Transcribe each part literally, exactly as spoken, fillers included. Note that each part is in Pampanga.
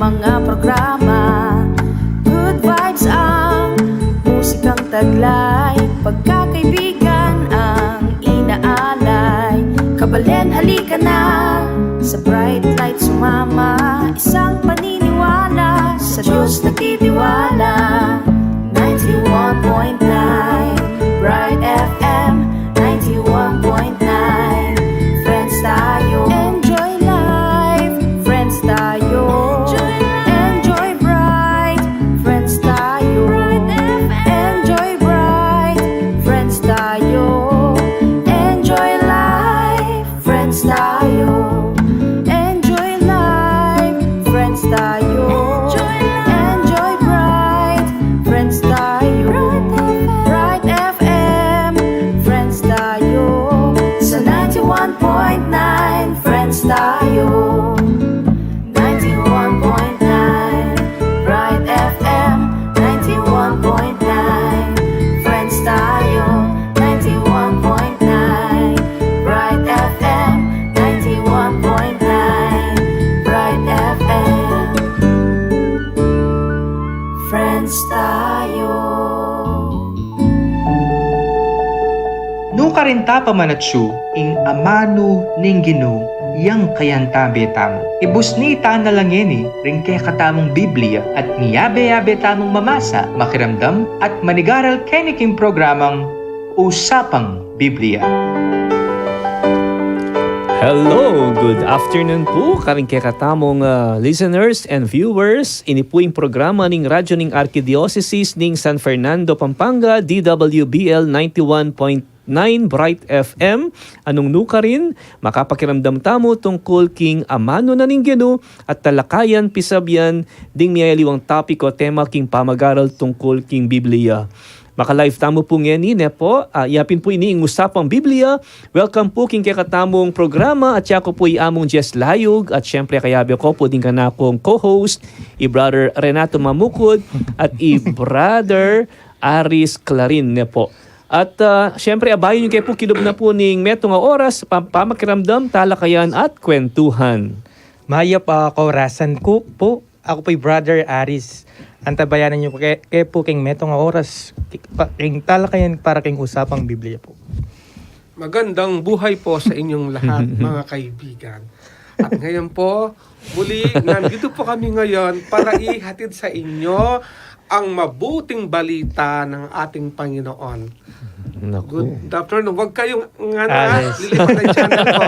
Mga programa, good vibes ang musikang taglay, pagkakaibigan ang inaalay. Kabalen, halika na sa Bright Light sumama, isang paniniwala sa Diyos nagtitiwala. Ninety-one point nine Bright F M, ninety-one point nine. Friends tayo. Enjoy life. Friends tayo. Enjoy Bright. Friends tayo. Enjoy Bright. Friends tayo. Enjoy life. Friends tayo. Enjoy life. Friends tayo. Enjoy Bright. Friends tayo. Bright F M. Friends tayo. Sa ninety-one point nine, Friends tayo. Ninety-one point nine Bright F M. Ninety-one point nine Friends tayo. Ninety-one point nine Bright F M. Ninety-one point nine Bright F M. Friends tayo. Nukarin ta pamanatsu ing amanu ning Ginu, yang kayantabe tamu. Ibusni ta na la ngeni ring kekatamung Biblia at miyabe-yabe tamung mamasa, makiramdam, at manigaral keni king programang Usapang Biblia. Hello, good afternoon pu karing kekatamung, ah, listeners and viewers. Ini pu ing programa ning Radyo ning Arkidiosesis ning San Fernando, Pampanga, D W B L ninety-one point nine Bright F M. Anung nukarin, makapakiramdam tamu tungkul king amanu na ning Ginu at talakayan pisabian ding miyayaliwang topic o tema king pamagaral tungkul king Biblia. Maka-live tamu pu ngeni, ne pu. Ah, yapin pu ini ing Usapang Biblia. Welcome pu king kekatamung programa, at yaku pu i Among Jess Layug, at siyempre kayabe ku pu ding kanakung co-host, i Brother Renato Mamukud, at i Brother Aris Clarin, ne pu. At, ah, siyempre, abayu yu ke pu kilub na pu ning metung a oras, pa-, pamakiramdam, talakayan, at kwentuhan. Mayap a kaorasan ku pu. Aku pu i Brother Aris. Antabayanan yu ke, ke pu king metung a oras, ki-, pa-, king talakayan para king Usapang Biblia pu. Magandang buhay po sa inyong lahat, mga kaibigan. At ngayon po, muli, nandito po kami ngayon para ihatid sa inyo ang mabuting balita ng ating Panginoon. Naku. Good afternoon. Huwag kayong, nga na, ah, yes, lilipat ng channel ko.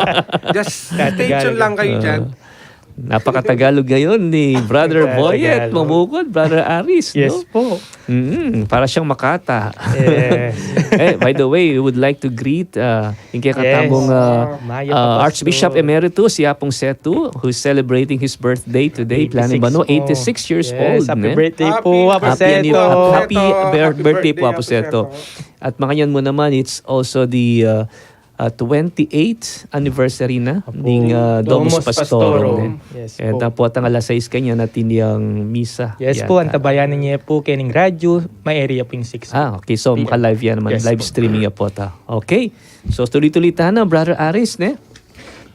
Just stay tuned lang kayo dyan. Ah, napakatagalog ngayon ni Brother Boyet Mamukod, Brother Aris, no? Yes po. Mm, para siyang makata. Yes. Eh, by the way, we would like to greet, uh, ing kekatamung, uh, Archbishop Emeritus, i Apung Setu, who's celebrating his birthday today. Eighty-six po. Eighty-six years old, ne? Yes, happy birthday po, Apu Setu. Happy, happy, happy bir-, birthday po, Apu Setu. At makanyan mu naman, it's also the, uh, uh, twenty-eighth anniversary na ning, uh, Domus Pastorum, ne? Yes po. At, uh, potang alas sais kanyan atin yang misa. Yes po, antabayanan ye pu kening radyo, maeri ya pu ing six P M. Ah, okay. So, maka-live ya naman, live streaming ya pu ta. Okay. So, tuloy-tuloy ta na, Brother Aris, ne?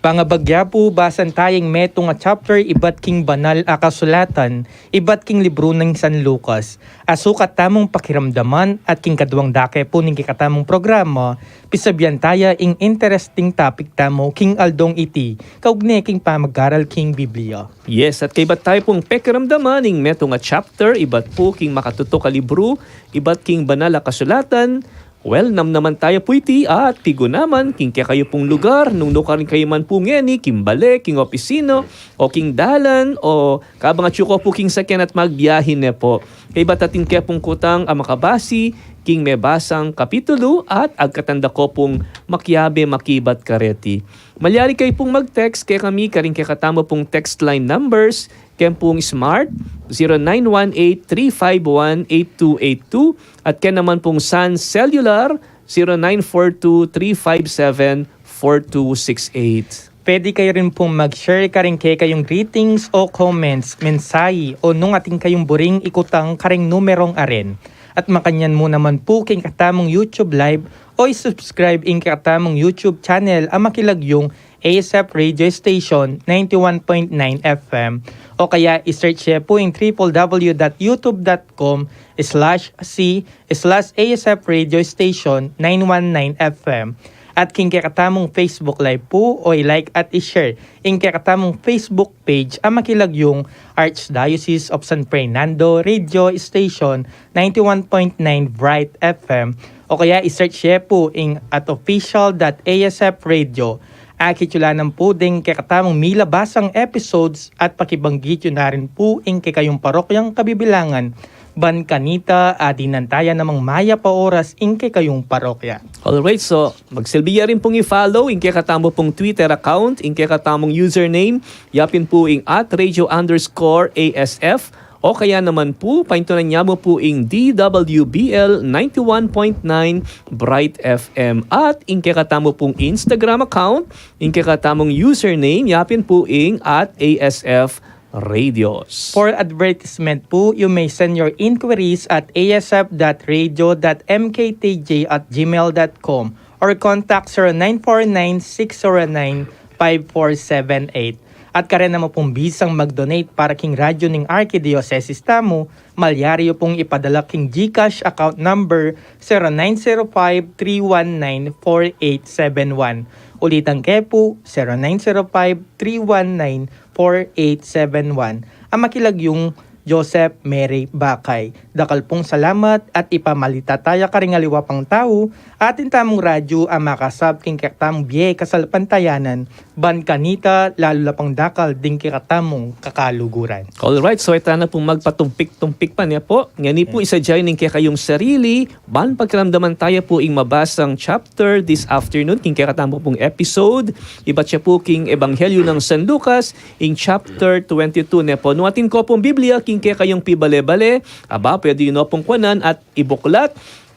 Pangabagya pu, basan taya ing metung a chapter ibat king Banal a Kasulatan, ibat king libru ning San Lucas. Asukat tamung pakiramdaman at king kaduang dake pu ning kekatamung programa, pisabian taya ing interesting topic tamu king aldong iti, kaugne king pamagaral king Biblia. Yes, at kaybat taya pung pekiramdaman ing metung a chapter ibat pu king makatutuk a libru ibat king Banal a Kasulatan, well, namnaman taya pu iti at pigunaman king kekayu pung lugar, nung nukarin kayu man pu ngeni, king bale, king opisina, o king dalan, o kabang atyu ko pu king sakyan at magbiyahe ne pu. Kaybat atin ke pung kutang a makabasi king mebasang kapitulu at agkatan da ko pung makiabe makibat kareti. Malyari kayu pung mag-text kekami karing kekatamu pung text line numbers, ken pung Smart, zero nine one eight three five one eight two eight two, at ken naman pung Sun Cellular, zero nine four two three five seven four two six eight. Pwede kayu rin pung mag-share karing kekayung greetings o comments, mensahe, o nung atin kayung buring ikutang karing numerong aren. At makanyan mu naman pu king katamung YouTube Live o i-subscribe ing katamung YouTube channel a makilagyung A S F Radio Station ninety-one point nine F M o kaya i-search ye pu ing triple W dot youtube dot com slash C slash A S F Radio Station nine one nine F M. At king kekatamung Facebook Live pu, o i-like at i-share ing kekatamung Facebook page a makilagyung Archdiocese of San Fernando Radio Station ninety-one point nine Bright F M, o kaya i-search ye pu ing at official dot A S F Radio. Akit yu la naman pu ding kekatamung milabasang episodes at pakibanggit yu na rin pu ing kekayung parokyang kabibilangan. Ban kanita, adinan taya namang mayap a oras ing kekayung parokya. Alright, so magsilbi ya rin pung i-follow ing kekatamu pung Twitter account, ing kekatamung username, yapin pu ing at radio underscore A S F, o kaya naman pu, paintunan ya mu pu ing D W B L ninety-one point nine Bright F M, at ing kekatamu pung Instagram account, ing kekatamung username, yapin pu ing at A S F Radios. For advertisement pu, you may send your inquiries at A S F dot radio dot M K T J at gmail dot com or contact zero nine four nine six zero nine five four seven eight. At karin naman pung bisang mag-donate para king radyo ning Arkidiosesis tamu, malyari yu pung ipadala king GCash account number zero nine zero five three one nine four eight seven one. Ulitan ke pu, zero nine zero five three one nine four eight seven one. A makilagyung Joseph Mary Bakay. Dakal pung salamat at ipamalita taya karing aliwa pang tau, atin tamung radyo a makasaup king kekatamung bie kasalpantayanan, ban kanita lalu la pang dakal ding kekatamung kakaluguran. Alright, so e tana pung magpatumpik-tumpik pa, ne pu. Ngeni pu, hmm, isadya yu ing kekayung sarili, ban pakiramdaman taya pu ing mabasang chapter this afternoon, king kekatamu pung episode, ibat ya pu king Ebanghelyo nang San Lucas, ing chapter twenty-two, ne pu. Nu atin ko pung Biblia king kekayung pibale-bale, aba, pwede yu no pung kuanan at ibuklat,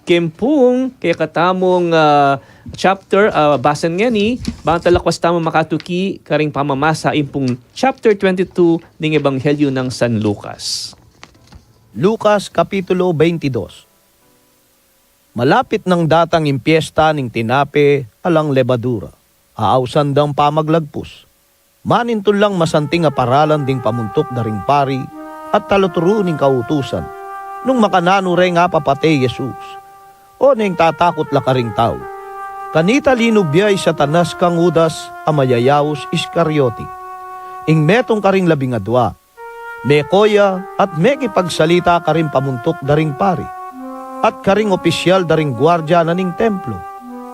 king pung kekatamung, ah, chapter, ah, basan ngeni, bang talakwas tamu makatuki karing pamamasa ing pung chapter twenty-two ning Ebanghelyo nang San Lucas. Lucas Kapitulo twenty-two. Malapit nang datang ing piesta ning tinape alang lebadura, a ausan dang pamaglagpus. Manintun lang masanting a paralan ding pamuntuk da ring pari at taluturu ning kautusan. Nung makananu reng apapate i Jesus, o neng tatakut la karing tau. Kanita linub ya i Satanas kang Judas a mayayaus Iscariote, ing metung karing labing adua. Meko ya at mekipagsalita karing pamuntuk da ring pari at karing opisyal da ring guardia na ning templo.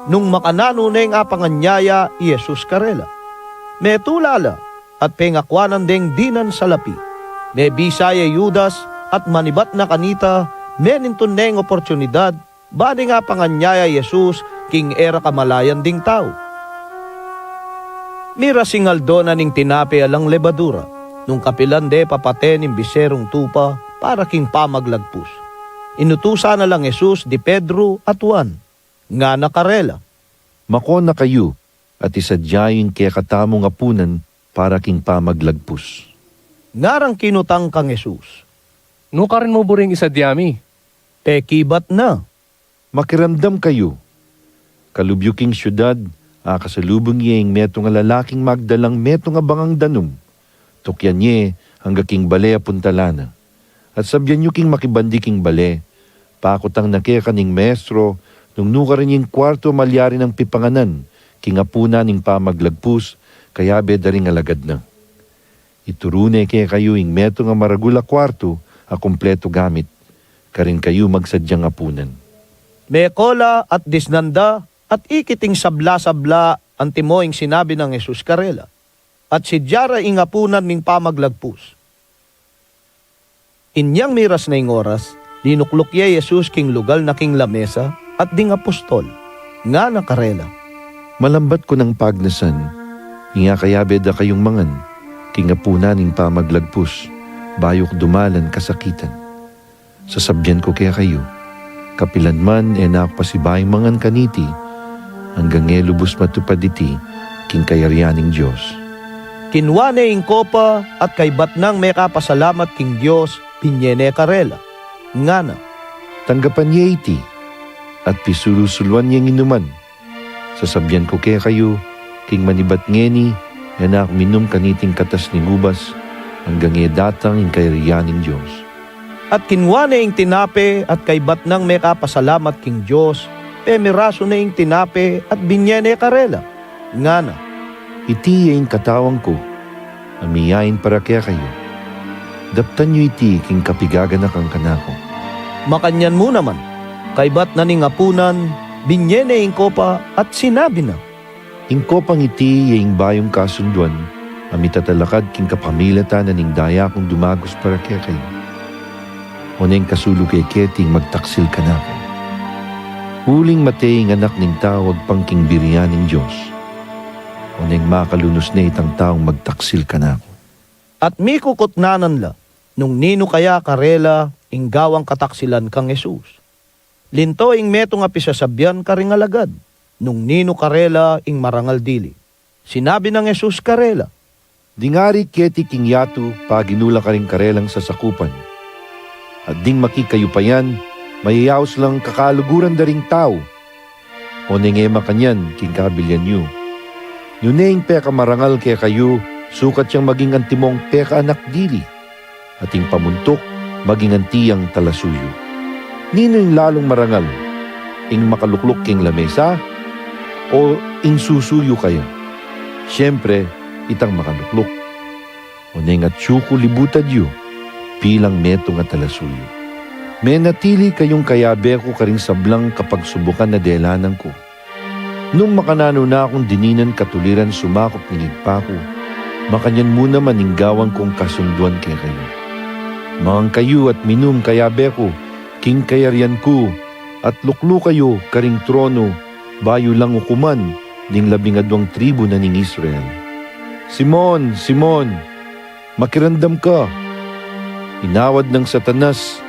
Nung makananu neng apanganyaya i Jesus karela, metula la at pengakuanan deng dinan salapi. Mebisa ya i Judas at manibat na kanita, menintun neng oportunidad, ba deng apanganyaya i Jesus king e ra kamalayan ding tau. Miras ing aldo na ning tinape alang lebadura, nung kapilan de papate ning biserung tupa para king pamaglagpus. Inutusan na lang Jesus di Pedro at Juan, ngana karela, "Mako na kayu at isadya yu ing kekatamung apunan para king pamaglagpus." Ngarang kinutang kang Jesus, "Nu karin mu buring isadya mi?" Pekibat na, "Makiramdam kayu. Kalub yu king siudad, akasalubung ye ing metung a lalaking magdalang metung a bangang danum. Tukyan ye angga king bale a puntalan na. At sabyan yu king makibandi king bale, 'Pakutang na keka ning Maestro nung nu karin ing kuartu a malyari nang pipanganan king apunan ning pamaglagpus, kayabe da ring alagad na. Ituru ne kekayu ing metung a maragul a kuartu a kumpletu gamit, karin kayu magsadyang apunan.'" Meko la at disnan da at ikit ing sabla-sabla antimo ing sinabi nang Jesus karela, at sidya ra ing apunan ning pamaglagpus. Inyang miras na ing oras, linukluk ya i Jesus king lugal na king lamesa at ding apostol, ngana karela, "Malambat ku nang pagnasan ing akayabe da kayung mangan king apunan ning pamaglagpus, bayu ku dumalan kasakitan. Sasabyan ku kekayu, kapilan man e na ku pasibayung mangan kaniti, anggang e lubus matupad iti king kayarian ning Dios." Kinua ne ing kopa at kaybat nang mekapasalamat king Dios, binye ne karela, ngana, "Tanggapan ye iti at pisulu-suluan yeng inuman. Sasabyan ku kekayu, king manibat ngeni, e na ku minum kaniting katas ning ubas, anggang e datang ing kayarian ning Dios. At kinua ne ing tinape, at kaybat nang mekapasalamat king Dios, pemirasu ne ing tinape, at binye ne karela, ngana, "Iti ya ing katawan ku, a miyain para kekayu. Daptan yu iti king kapigaganakan kanaku." Makanyan mu naman, kaybat na ning apunan, binye ne ing kopa, at sinabi na, "Ing kopang iti ya ing bayung kasunduan, a mitatalakad king kapamilatan na ning daya kung dumagus para kekayu. Oneng kasulu ke keti ing magtaksil kanaku. Uling mate ing Anak ning Tau agpang king birian ning Dios. Oneng makalunus ne itang taung magtaksil kanaku." At mikukutnanan la, nung ninu kaya karela ing gawang kataksilan kang Jesus. Linto ing metung a pisasabian karing alagad, nung ninu karela ing marangal dili. Sinabi nang Jesus karela, "Ding ari keti king yatu, paginu la karing karelang sasakupan. At ding makikayupayan, mayayaus lang kakaluguran da ring tau. Oneng e makanyan king kabilian yu. Nune ing pekamarangal kekayu, sukat yang maging antimong pekaanak dili, at ing pamuntuk maging anti yang talasuyu. Ninu ing lalung marangal, ing makalukluk king lamesa, o ing susuyu kaya? Siempre, itang makalukluk. Oneng atyu ku libutad yu bilang metung a talasuyu. Menatili kayung kayabe ku karing sablang kapagsubukan a delanan ku. Nung makananu na kung dininan katuliran sumakup ning Ibpa ku, makanyan mu naman ing gawan kung kasunduan kekayu. Mangan kayu at minum, kayabe ku, king kayarian ku, at luklukan yu karing tronu, bayu lang ukuman ding labing adwang tribu na ning Israel. Simon, Simon, makiramdam ka. Inawad nang Satanas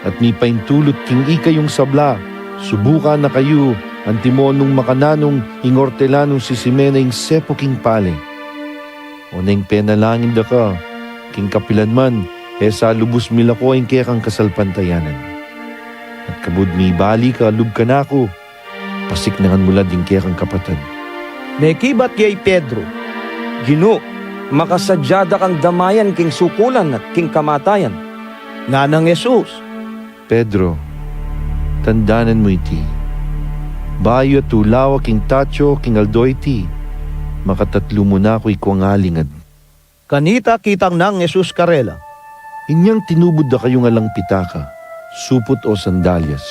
at mipaintulut king ikayung sabla, subukan na kayu antimo nung makananung ing ortelanung sisime na ing sepu king pale. Oneng penalangin da ka, king kapilan man, e sa lubus milako ing kekang kasalpantayanan. At kabud mibalik ka lub kanaku, pasiknangan mu la ding kekang kapatad." Mekibat ya i Pedro, "Ginu, makasadya da kang damayan king sukulan at king kamatayan." Nganang Jesus, "Pedro, tandanan mu iti. Bayu atyu lawa king tatsu king aldo iti, makatatlu mu na ku ikuang alingad." Kanita kitang nang Jesus karela, "Inyang tinubud da kayung alang pitaka, suput o sandalyas,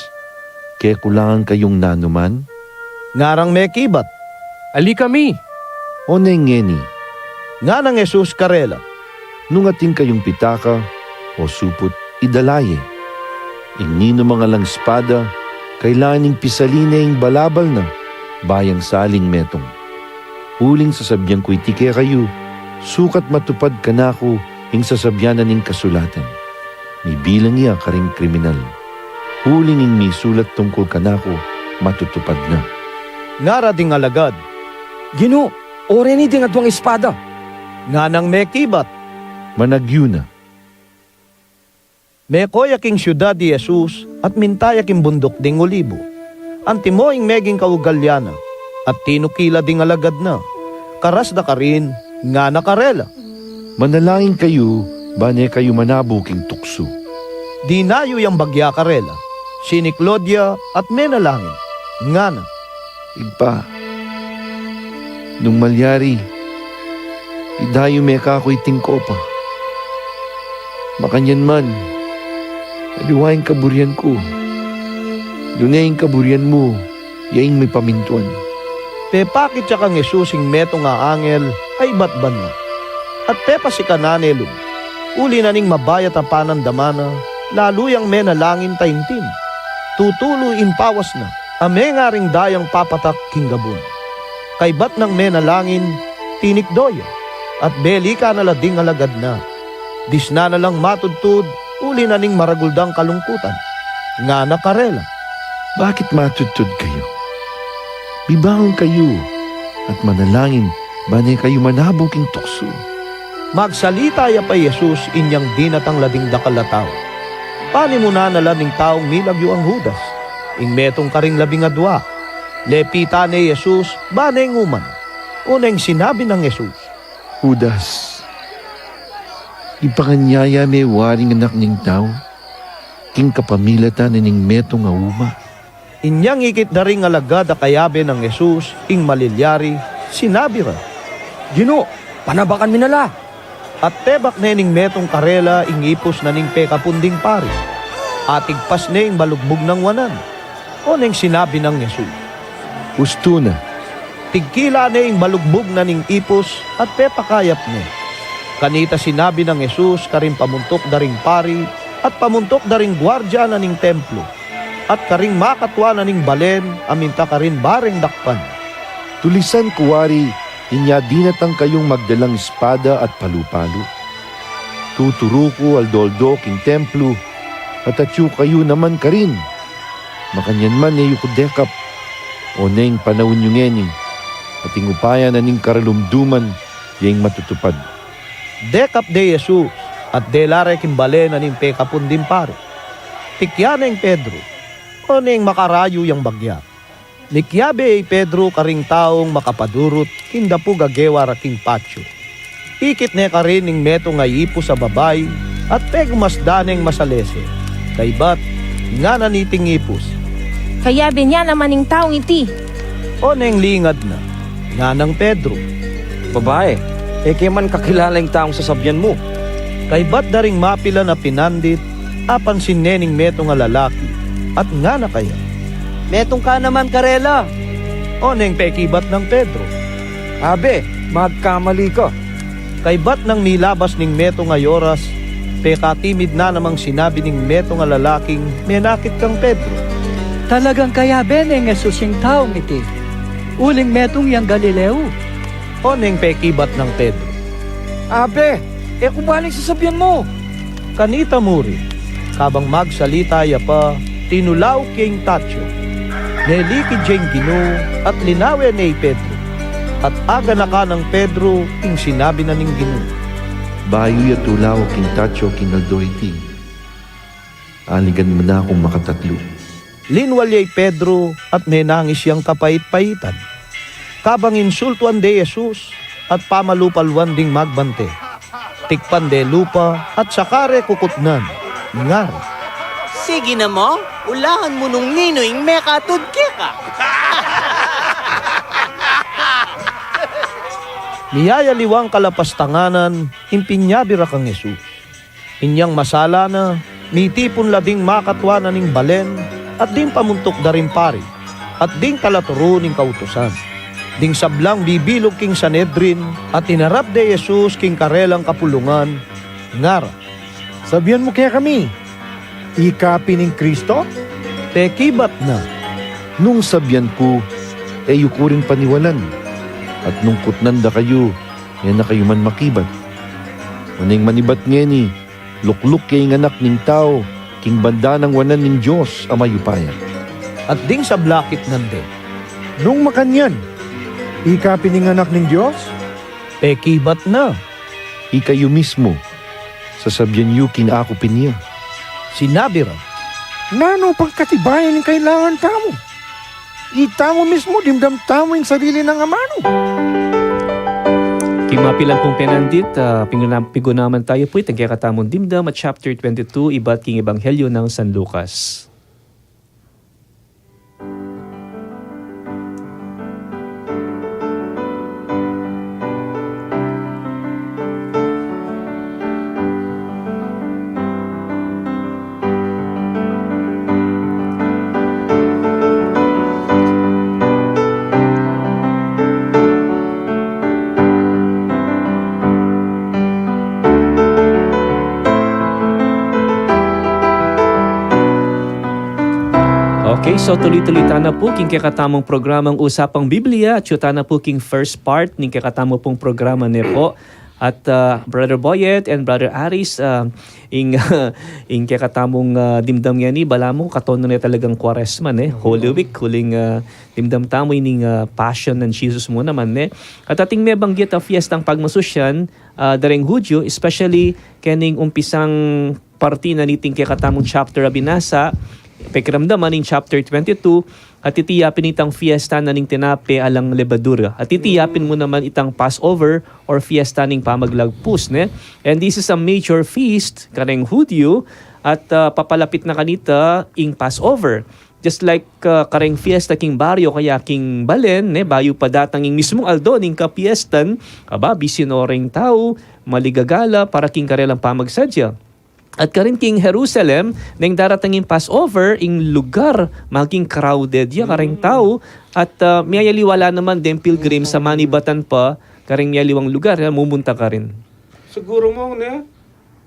kekulangan kayung nanuman?" Ngarang mekibat, "Ali kami." "Oneng ngeni," nganang Jesus karela, "nung atin kayung pitaka o suput, idala ye. Ing ninumang alang espada, kailangan ning pisalin ne ing balabal na, ba yang saling metung. Uling sasabian ku iti kekayu, sukat matupad kanaku ing sasabian na ning kasulatan, 'Mibilang ya karing kriminal.' Uling ing misulat tungkul kanaku, matutupad na." Ngara ding alagad, "Ginu, o reni ding adwang espada?" Nganang mekibat, "Managyu na." Meko ya king siudad i Jesus at minta ya king bunduk ding Olibo, antimo ing meging kaugalyan na, at tinuki la ding alagad na. Karas da karin, ngana karela, "Manalangin kayu, ban e kayu manabu king tuksu." Dinayu yang bagya karela, siniklod ya at menalangin, ngana, "Ibpa, nung malyari, idayu me kaku iting kopa. Makanyan man, aliwa ing kaburian ku, nune ing kaburian mu, ya ing mipamintuan." Pepakit ya kang Jesus ing metung a angel a ibat banua, at pepasikanan ne lub. Uli na ning mabayat a panandaman na, lalu yang menalangin taimtim. Tutulu ing pawas na, a mengaring dayang papatak king gabun. Kaybat nang menalangin, tinikdo ya, at belikan na la ding alagad na. Disnan na lang matudtud, uli na ning maragul dang kalungkutan. Ngana karela, "Bakit matudtud kayu? Mibangun kayu at manalangin, ban e kayu manabu king tuksu." Magsalita ya pa i Jesus inyang dinatang la ding dakal a tau. Panimunan na la ning taung milagyu ang Judas, ing metung karing labing adua. Lepitan ne i Jesus, ban e nguman. Oneng sinabi nang Jesus, "Judas, Ipakanyaya me waring Anak ning Tau king kapamilatan na ning metung a uma. Inyang ikit da ring alagad a kayabe nang Jesus ing malilyari, sinabi ra, "Ginu, panabakan mi na la." At tebak ne ning metung karela ing ipus na ning pekapun ding pari. Atigpas ne ing balugbug nang wanan. Oneng sinabi nang Jesus, "Ustu na." Tigkila ne ing balugbug na ning ipus at pepakayap ne. Kanita sinabi nang Jesus karing pamuntuk da ring pari at pamuntuk da ring guardia na ning templo at karing makatua na ning balen a minta karin bareng dakpan, "Tulisan ku wari inya dinatang kayung magdalang espada at palu-palu. Tuturu ku aldo-aldo king templo at atyu kayu naman karin. Makanyan man e yu ku dekap, oneng panaun yu ngeni, at ing upaya na ning karalumduman ya ing matutupad." Dekap de Jesus at dela re king balen na ning pekapun ding pari. Tikya neng Pedro, oneng makarayu yang bagya. Mikiabe i Pedro karing taung makapadurut king dapug a gewa ra king patio. Ikit ne karin ing metung a ipus a babai at pegumasdan neng masalese. Kaybat, ngana niting ipus, "Kayabe na naman ing taung iti." Oneng lingad na, nganang Pedro, "Babai, e ke man kakilala ing taung sasabian mu." Kaybat da ring mapilan a pinandit, apansin ne ning metung a lalaki at ngana kaya, "Metung ka naman karela." Oneng pekibat nang Pedro, "Abe, magkamali ka." Kaybat nang milabas ning metung a oras, pekatimid na namang sinabi ning metung a lalaking menakit kang Pedro, "Talagang kayabe neng Jesus ing taung iti, uling metung yang Galileo." Oneng pekibat nang Pedro, "Abe, e ku balu ing sasabian mu." Kanita murin, kabang magsalita ya pa, tinulauk ya ing tatio. Nelikid ya ing Ginu at linawe ne i Pedro. At aganakan nang Pedro ing sinabi na ning Ginu, "Bayu ya tulauk ing tatio king aldo iti, aligan mu na kung makatatlu." Linwal ya i Pedro at menangis yang kapait-paitan. Kabang insultuan de Jesus at pamalu-paluan ding magbante, tikpan de lupa at saka re kukutnan, ngara, "Sige na mu, ulawan mu nung ninu ing mekatud keka." Miyayaliwang kalapastanganan ing pinyabi ra kang Jesus. Inyang masala na, mitipun la ding makatua na ning balen at ding pamuntuk da ring pari at ding talaturu ning kautusan, ding sablang bibilug king Sanedrin, at inarap de Jesus king karelang kapulungan, ngara, "Sabian mu kekami, ika pin ing Kristo?" Pekibat na, "Nung sabian ku, e yu ku rin paniwalan, at nung kutnan da kayu, e na kayu man makibat. Oneng manibat ngeni, lukluk ya ing Anak ning Tau king banda nang wanan ning Dios a mayupaya." At ding sabla kitnan de, "Nung makanyan, ika pin ing Anak ning Dios?" Pekibat na, "Ikayu mismu, sasabian yu king aku pin ya." Sinabi ra, "Nanu pang katibayan ing kailangan tamu? Itamu mismu, dimdam tamu ing sarili nang amanu." King mapilan pung penandit, ah, piguna-, pigunaman tayu pu iting kekatamung dimdam a chapter twenty-two, ibat king Ebanghelyo nang San Lucas. Okay, so tuloy-tuloy tana pu king kekatamung programang Usapang Biblia. Atyu tana pu king first part ning kekatamu pung programa ne pu. At, ah, Brother Boyet and Brother Aris, ah, ing, ing kekatamung, ah, dimdam ngeni, balamu, katonu ne talagang Kuaresma, ne? Holy Week, uling, ah, dimdam tamu ining, ah, Passion nang Jesus mu naman, ne? At ating mebanggit a fiestang pagmasusyan, ah, da reng Hudyo, especially kening umpisang parti na niting kekatamung chapter a binasa, Pekiramdaman ing chapter twenty-two, at iti yapin itang fiesta na ning tinape alang lebadura. At iti yapin mu naman itang Passover or fiesta ning pamaglagpus, ne? And this is a major feast kareng Hudyo, at ah, papalapit na kanita ing Passover. Just like ah, kareng fiesta king baryo kaya king balen, ne? Bayu pa datang ing mismung aldo ning kapiestan, aba, bisi no reng tau, maligagala para king karelang pamagsadya. At karin king Jerusalem, neng daratang ing Passover, ing lugar maging crowded ya kareng tau, at ah, miyayaliwa la naman deng pilgrims a manibatan pa kareng miyaliwang lugar, ya mumunta karin. Siguru mong ne,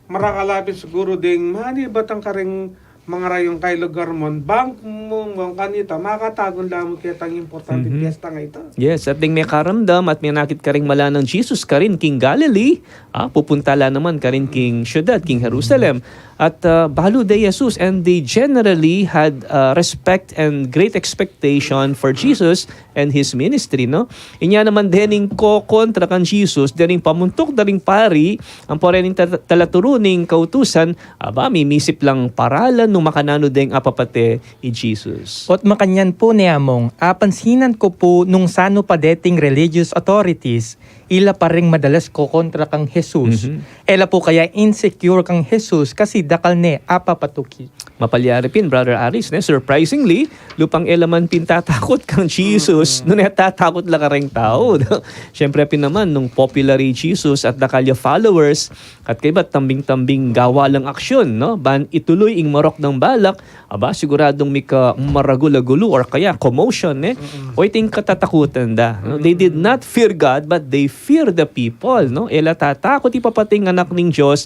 marakal la pin siguru deng manibatan kareng mangarayun keng lugar mon, bang mung kanita makatagun la mu ketang importante piesta nga ita. Yes, at deng mekaramdam at menakit kareng mala nang Jesus karin king Galilee, ah, pupunta la naman karin king syudad, king Jerusalem. At ah, balu de Jesus, and they generally had ah, respect and great expectation for Jesus and his ministry, no? Inya naman dening kokontra kang Jesus, dening pamuntuk da ring pari, ampo rening ta-, talaturu ning kautusan, aba, mimisip lang paralan nung makananu deng apapate i Jesus. Ot makanyan pu ne, Among, apansinan ku pu nung sanu pa deting religious authorities, ila pa ring madalas kokontra kang Jesus. Mhm. Ela pu kaya insecure kang Jesus kasi dakal ne apapatuki. Mapalyari pin, Brother Aris, ne? Surprisingly, lupang ela man pin tatakut kang Jesus, nune tatakut la kareng tau. Siyempre pin naman, nung popular i Jesus at dakal ya followers, at kaybat tambing-tambing gawa lang aksyon, no? Ban ituloy ing marok nang balak, aba, siguradung mika maragul a gulu or kaya commotion, ne? O iting katatakutan da, no? They did not fear God, but they fear the people, no? Ela tatakut ipapating anak ning Dios,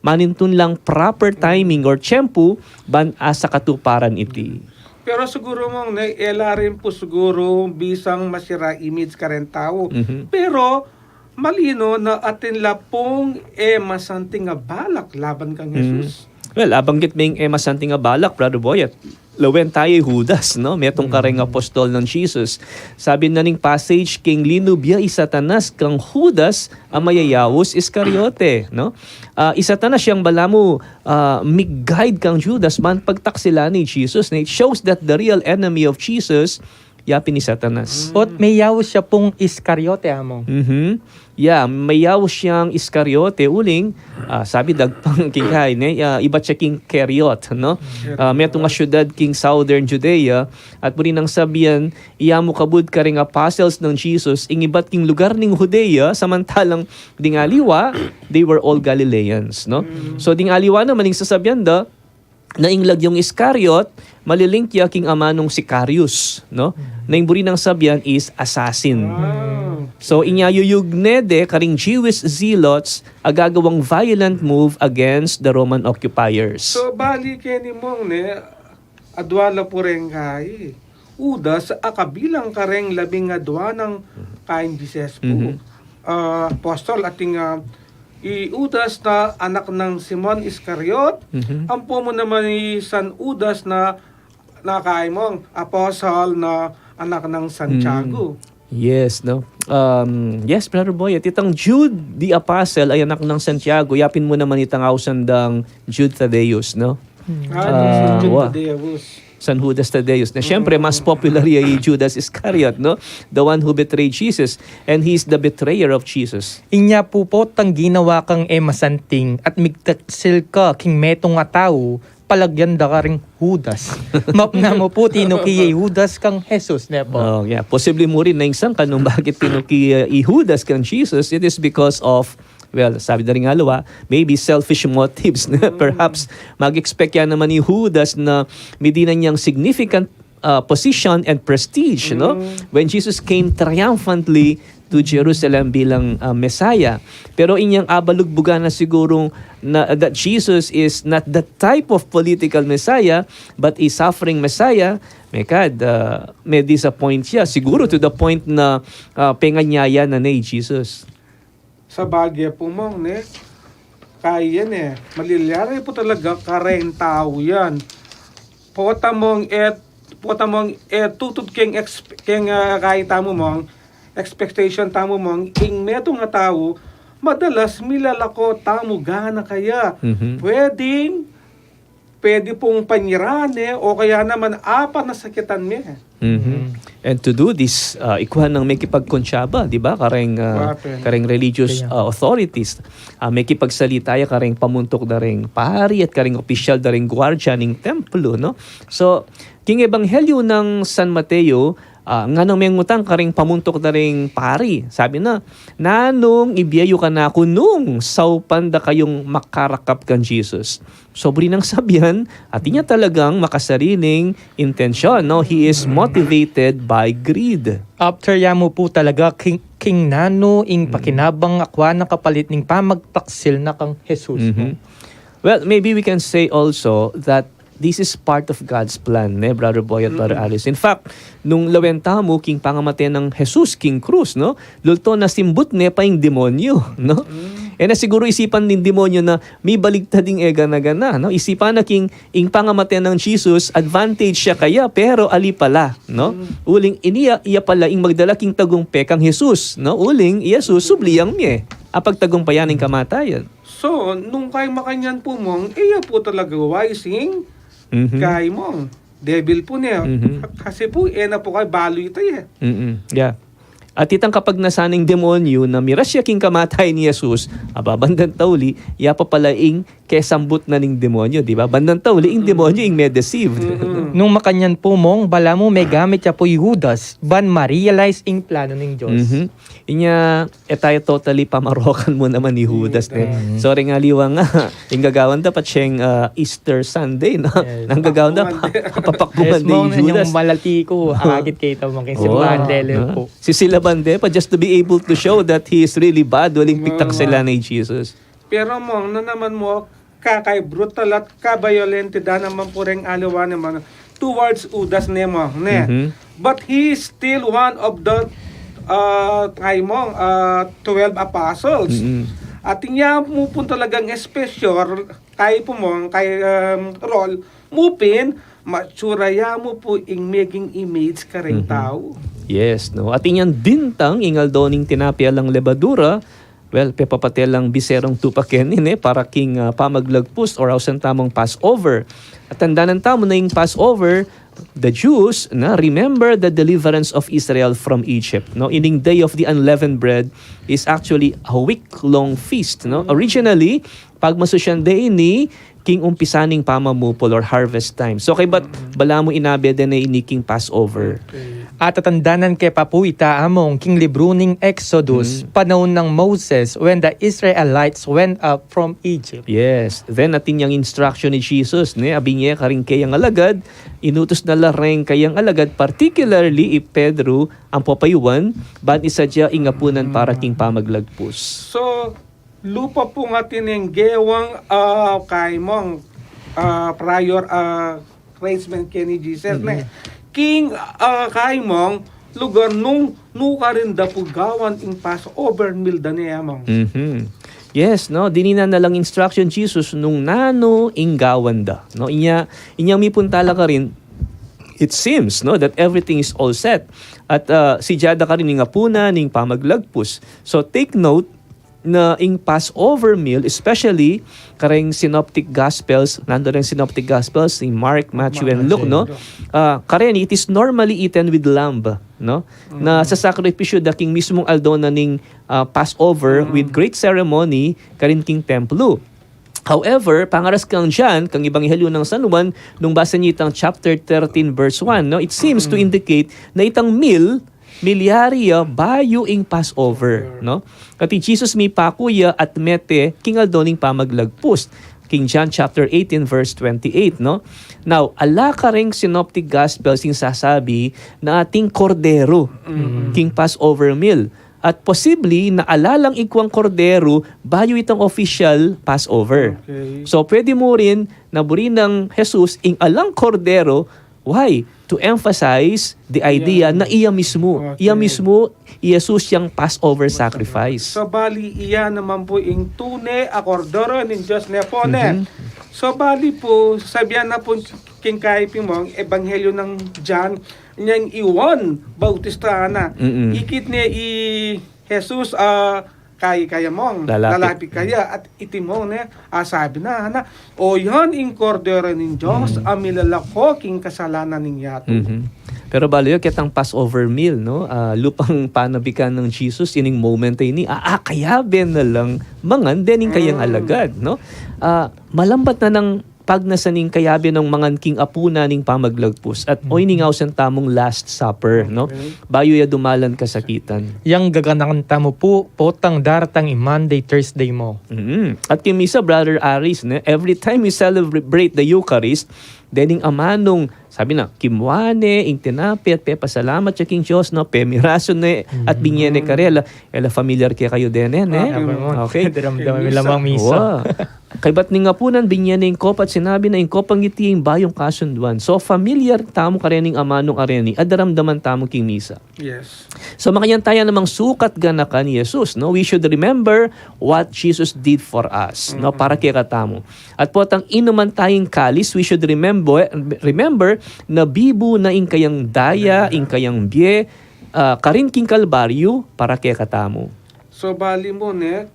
manintun lang proper timing or tiyempu ban asakatuparan iti. Pero siguru mong ne, ela rin pu siguru bisang masira image kareng tau. Mhm. Pero malino na atin la pung e masanting a balak laban kang Jesus. Well, abanggit ming e masanting a balak, Brother Boyet, lawen tayu i Judas, no? Metung kareng apostol nang Jesus. Sabi na ning passage, king linub ya i Satanas kang Judas a mayayaus Iscariote, no? Ah, i Satanas yang balamu ah, mig-guide kang Judas ban pagtaksilan i Jesus, ne? It shows that the real enemy of Jesus, yapin i Satanas. Ot mayayaus ya pung Iscariote, Among. Mhm. Ya, mayayaus yang Iscariote, uling, ah, sabi dagpang king kai, ne? Ah, ibat ya king Kerioth, no? Ah, metung a syudad king southern Judea, at buri nang sabian, iya mu kabud kareng apostles nang Jesus, ing ibat king lugar ning Judea, samantalang ding aliwa, they were all Galileans, no? So, ding aliwa naman ing sasabian da, na ing lagyung Iscariot, malilink ya king amanung Sicarius, no? Na ing buri nang sabian is assassin. So, inya yuyug ne de karing Jewish zealots a gagawang violent move against the Roman occupiers. So, bali keni mong ne, adwa la pu reng kai Judas a kabilang kareng labing adwa nang kaing disespu, ah, apostol, ating, ah, i Judas na anak nang Simon Iscariot, ampo mu naman i San Judas na, na kai mong apostol na anak nang Santiago. Yes, no? Um, yes, Brother Boy, at itang Jude the Apostle ay anak nang Santiago. Yapin mu naman itang ausan dang Jude Thaddeus, no? Ah, San Jude Thaddeus. San Judas Thaddeus. Na siyempre, mas popular ya i Judas Iscariot, no? The one who betrayed Jesus. And he's the betrayer of Jesus. Inya pu potang ginawa kang e masanting at migtaksil ka king metung a tau, palagyan da karing Judas. Mapna mu pu tinuki ya i Judas kang Jesus, ne po? Oh, yeah. Posible mu rin na ing sangkan nung bakit tinuki ya i Judas kang Jesus, it is because of, well, sabi da ring aliwa, maybe selfish motives, ne? Perhaps, mag-expect ya naman i Judas na midinan yang significant ah, position and prestige, no? When Jesus came triumphantly to Jerusalem bilang, ah, Messiah. Pero inyang abalugbugan na sigurung na, that Jesus is not that type of political Messiah, but a suffering Messiah, mekad, ah, me-disappoint ya. Siguru to the point na, ah, penganyaya na ne i Jesus. Sabagay pu mong, ne? Kaya yan, e. Malilyari pu talaga kareng tau yan. Pota mong e, pota mong e tutud keng exp-, keng, ah, kaya tamu mong, expectation tamu mong, ing metung a tau, madalas milalako tamu gana kaya. Mhm. Pwedeng pwede pung panyirane o kaya naman apanasakitan me. Mhm. And to do this, ah, ikuan nang mekipagkontsaba, di ba? Kareng, ah, Wapen. kareng religious, Kaya. ah, authorities. Ah, mekipagsalita ya kareng pamuntuk da reng pari at kareng opisyal da reng guardia ning templo, no? So, king Ebanghelyo nang San Mateo, ah, nganang mengutang kareng pamuntuk da reng pari. Sabi na, "Nanung ibie yu kanaku nung saupan da kayung makarakap kang Jesus?" So, buri nang sabian, atin ya talagang makasariling intensyon, no? He is motivated by greed. After ya mu pu talaga, king, king nanu ing Mm. pakinabang akwa na kapalit ning pamagtaksil na kang Jesus, Mhm. no? Well, maybe we can say also that this is part of God's plan, ne, Brother Boy at Brother Mm-mm. Alice. In fact, nung lawen tamu king pangamate nang Jesus king krus, no? Lulto na simbut ne pa ing demonyo, no? Mm. E na siguru isipan ning demonyo na mibaligtad ing egana-gana, no? Isipan na king ing pangamate nang Jesus, advantage ya kaya, pero ali pala, no? Mm. Uling inya, iya pala ing magdala king tagumpay kang Jesus, no? Uling i Jesus, subli yang mie, apagtagumpayan ing kamatayan. So, nung kay makanyan pu mong, iya pu talaga wise ing Mhm. kay mong, devil pu ne. Mhm. Kasi pu, e na pu kay balu ita e. Mm-mm. Yeah. At itang kapagnasan ning demonyo na miras ya king kamatay ni Jesus, aba, bandang tauli, iya pa pala ing kesambut na ning demonyo, di ba? Bandang tauli, ing demonyo ing me-deceive. Mm-mm. Nung makanyan pu mong, balamu megamit ya pu i Judas, ban ma-realize ing plano ning Dios. Mhm. Inya, e tayo totally pamarokan mu naman i Judas, ne? Judas. So, reng aliwa nga, ing gagawan da patseng, ah, Easter Sunday, no? Yes. Nang gagawan da, Papakbuan de. Papakbuan Yes, de mong, i Judas. Inyang malati ku, akit kita mong king Oh, simbahan de, no? Pu. Sisilaban de pa just to be able to show that he is really bad, uling Nga, piktak sila nga. ni Jesus. Pero mong, na naman mu, ka kay brutal at ka violente da naman pu reng aliwa naman towards Judas ne mong, ne? Mhm. But he is still one of the, uh, kay mong, uh, twelve apostles. Mm-mm. At inya mu pun talagang special, kay pu mong, kay, um, role mu pin, matsura ya mu pu ing meging image kareng Mhm. tau. Yes, no? At inyang bintang ing aldo ning tinape alang lebadura, well, pepapate lang biserong tupaken ini para king, ah, pamaglagpus or ausan tamung Passover. At tandanan tamu na ing Passover, the Jews, na, remember the deliverance of Israel from Egypt. No, ining Day of the Unleavened Bread is actually a week-long feast, no? Mm. Originally, pagmasusyan de ini king umpisa ning pamamupul or harvest time. So, kaybat Mm. balamu inabe de ne ini king Passover. Okay. At tatandanan ke pa pu ita among king libru ning Exodus, Mm. panaun nang Moses, when the Israelites went up from Egypt. Yes. Then, atin yang instruction ni Jesus, ne, abing ye karing kayang alagad, inutus na la reng kayang alagad, particularly i Pedro, ampo pa i Juan, ban isadya ing apunan para Mm. king pamaglagpus. So, lupa pu nga tinenggewang, ah, kay mong, ah, prior, ah, arrangement keni Jesus, ne? Mm-mm. King, ah, kay mong lugar nung nukarin da pu gawan ing Passover meal da ne among. Mhm. Yes, no? Dininan na lang instruction Jesus nung nanu ing gawan da, no? Inya, inya mipun tala karin, it seems, no, that everything is all set. At, ah, sidya da karin ing apunan, ing pamaglagpus. So, take note, na ing Passover meal, especially kareng synoptic gospels, nanu reng synoptic gospels, ing Mark, Matthew, and Luke, no? Matthew. Ah, kareni, it is normally eaten with lamb, no? Na Mm. sasakripisyu da king mismung aldo na ning, ah, Passover Mm. with great ceremony karin king templo. However, pangaras kang John, kang Ebanghelyo nang San Juan, nung basa yu itang chapter thirteen, verse one, no? It seems to Mm. indicate na itang meal milyari ya bayu ing Passover, no? Kati Jesus mipaku ya at mete king aldo ning pamaglagpus. King John chapter eighteen, verse twenty-eight, no? Now, ala kareng synoptic gospels ing sasabi na ating kordero Mm. king Passover meal. At posible na ala lang ikuang kordero bayu itang official Passover. Okay. So, pwede mu rin na buri nang Jesus ing alang kordero. Why? To emphasize the idea Iya. na iya mismu. Okay. Iya mismu, i Jesus yang Passover sacrifice. So, bali, iya naman pu ing tune a kordero ning Dios ne pu ne. Mhm. So, bali pu, sabian na pu king kay pu mong Ebanghelyo nang John, nang i Juan Bautista na. Mm-mm. Ikit ne i Jesus, ah, Kaya, kaya mong lalapit, lalapit kaya, at iti mong ne, ah, sabi na, na, "O yan ing Kordero ning Dios, a milalako king kasalanan ning yatu." Mhm. Pero balu yu, ketang Passover meal, no? Ah, lupang panabikan nang Jesus, ining moment a ini, ah, ah, kayabe na lang mangan dening kayang alagad, no? Ah, malambat na nang pagnasan ing kayabe nang mangan king apunan ning pamaglagpus. At o ini ing ausan tamung Last Supper, no? Okay. Bayu ya dumalan kasakitan. Yang gaganakan tamu pu, potang daratang ing Maundy, Thursday mu. Mm. At king misa, Brother Aris, ne, every time we celebrate the Eucharist, dening amanung, sabi na, kimua ne ing tinape at pepasalamat ya king Dios, no? Pemirasu ne at binye ne karela. E la familiar kekayu dene, ne? Ah, okay. Daramdaman mi la mang misa. Wa. Kaybat ning apunan, binye ne ing kopa at sinabi na, "Ing kopang iti ing bayung kasunduan." So, familiar tamu karening amanung areni, a daramdaman tamu king misa. Yes. So, makanyan taya namang sukat ganakan i Jesus, no? We should remember what Jesus did for us, no? Para kekatamu. At potang inuman taya ing kalis, we should remember, remember na bibu na ing kayang daya, ing kayang bie, ah, karin king Kalbaryo, para kekatamu. So, bali mu ne,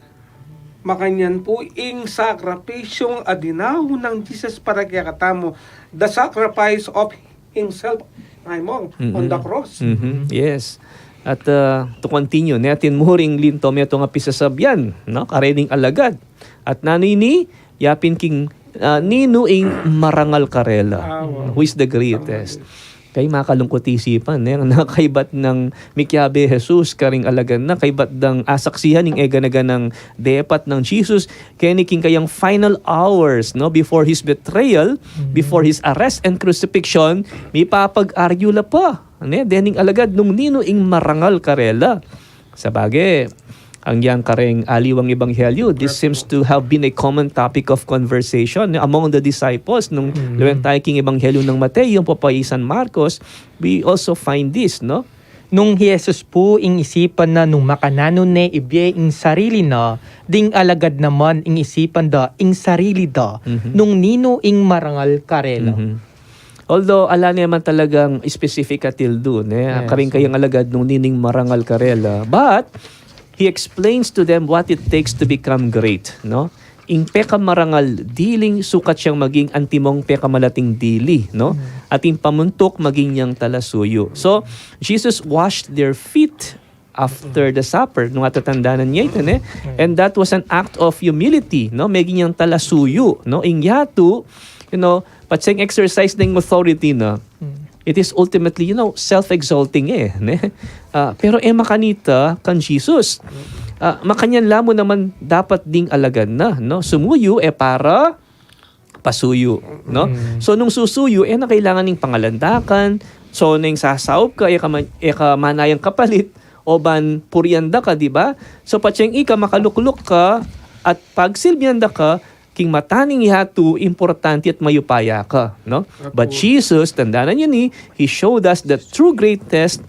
makanyan pu ing sakripisyung a dinaun nang Jesus para kekatamu, the sacrifice of himself, ay mong, on the cross. Mhm. Yes. At, ah, to continue, ne, atin mu ring linto metung a pisasabyan, no, karening alagad. At nanu ini, yapin king, ah, ninu ing marangal karela. Ah, wow. Who is the greatest? Makalungkut isipan, ne, na kaybat nang mikiabe Jesus karing alagad na, kaybat dang asaksihan ing eganaganang depat nang Jesus, keni king kayang final hours, no, before his betrayal, before his arrest and crucifixion, mipapag-argue la pa, ne, dening alagad nung ninu ing marangal karela. Sabagay, ang yang kareng aliwang ebanghelyo, this seems to have been a common topic of conversation, ne, among the disciples. Nung lawen tayu king ebanghelyo nang Mateo, pu, pati San Marcos, we also find this, no? Nung hi Jesus pu ing isipan na nung makananu ne ibie ing sarili na, ding alagad naman ing isipan da ing sarili da nung ninu ing marangal karela. Although ala ne man talagang specific a tildu, ne, karing kayang alagad nung ninu ing marangal karela. But he explains to them what it takes to become great, no? Ing pekamarangal diling sukat yang maging antimong pekamalating dili, no? At ing pamuntuk maging yang talasuyu. So, Jesus washed their feet after the supper, nung atatandanan ya ita, ne? And that was an act of humility, no? Meging yang talasuyu, no? Ing yatu, you know, patseng exercise ning authority na, it is ultimately, you know, self-exalting, e, ne? Ah, pero e makanita kang Jesus. Ah, makanyan la mu naman dapat ding alagad na, no? Sumuyu, e para pasuyu, no? So, nung susuyu, e na kailangan ning pangalandakan. So, nung sasaup ka, e ka man-, e ka manayang kapalit, o ban purian da ka, di ba? So, patseng ika makalukluk ka at pagsilbian da ka, king mata ning yatu, importante at mayupaya ka, no? But Jesus, tandanan yu ni, he showed us that true greatness,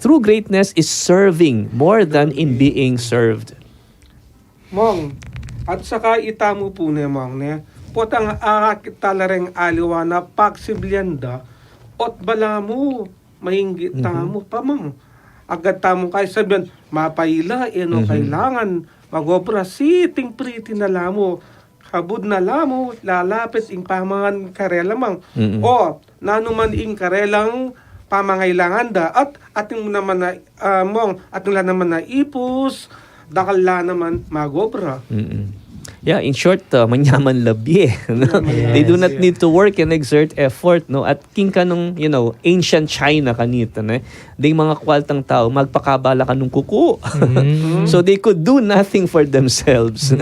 true greatness is serving more than in being served. Mong, at saka itamu pu ne, Mong, ne, potang akakit tala reng aliwa na pagsiblian da, ot balamu mainggit tamu pa, Mong. Agad tamu kaya sabian, mapaila, e no kailangan magobra, siting priti na la mu, kabud na la mu lalapit ing pamangan karela, Mong. O, nanu man ing karelang pamangailangan da, at atin mu naman na, ah, Mong, atin la naman na ipus, dakal la naman magobra. Yeah, in short, uh, manyaman la bie, no? They do not need to work and exert effort, no? At king kanung, you know, ancient China kanita, ne? Ding mga kwaltang tau, magpakabala kanung kuku. So they could do nothing for themselves.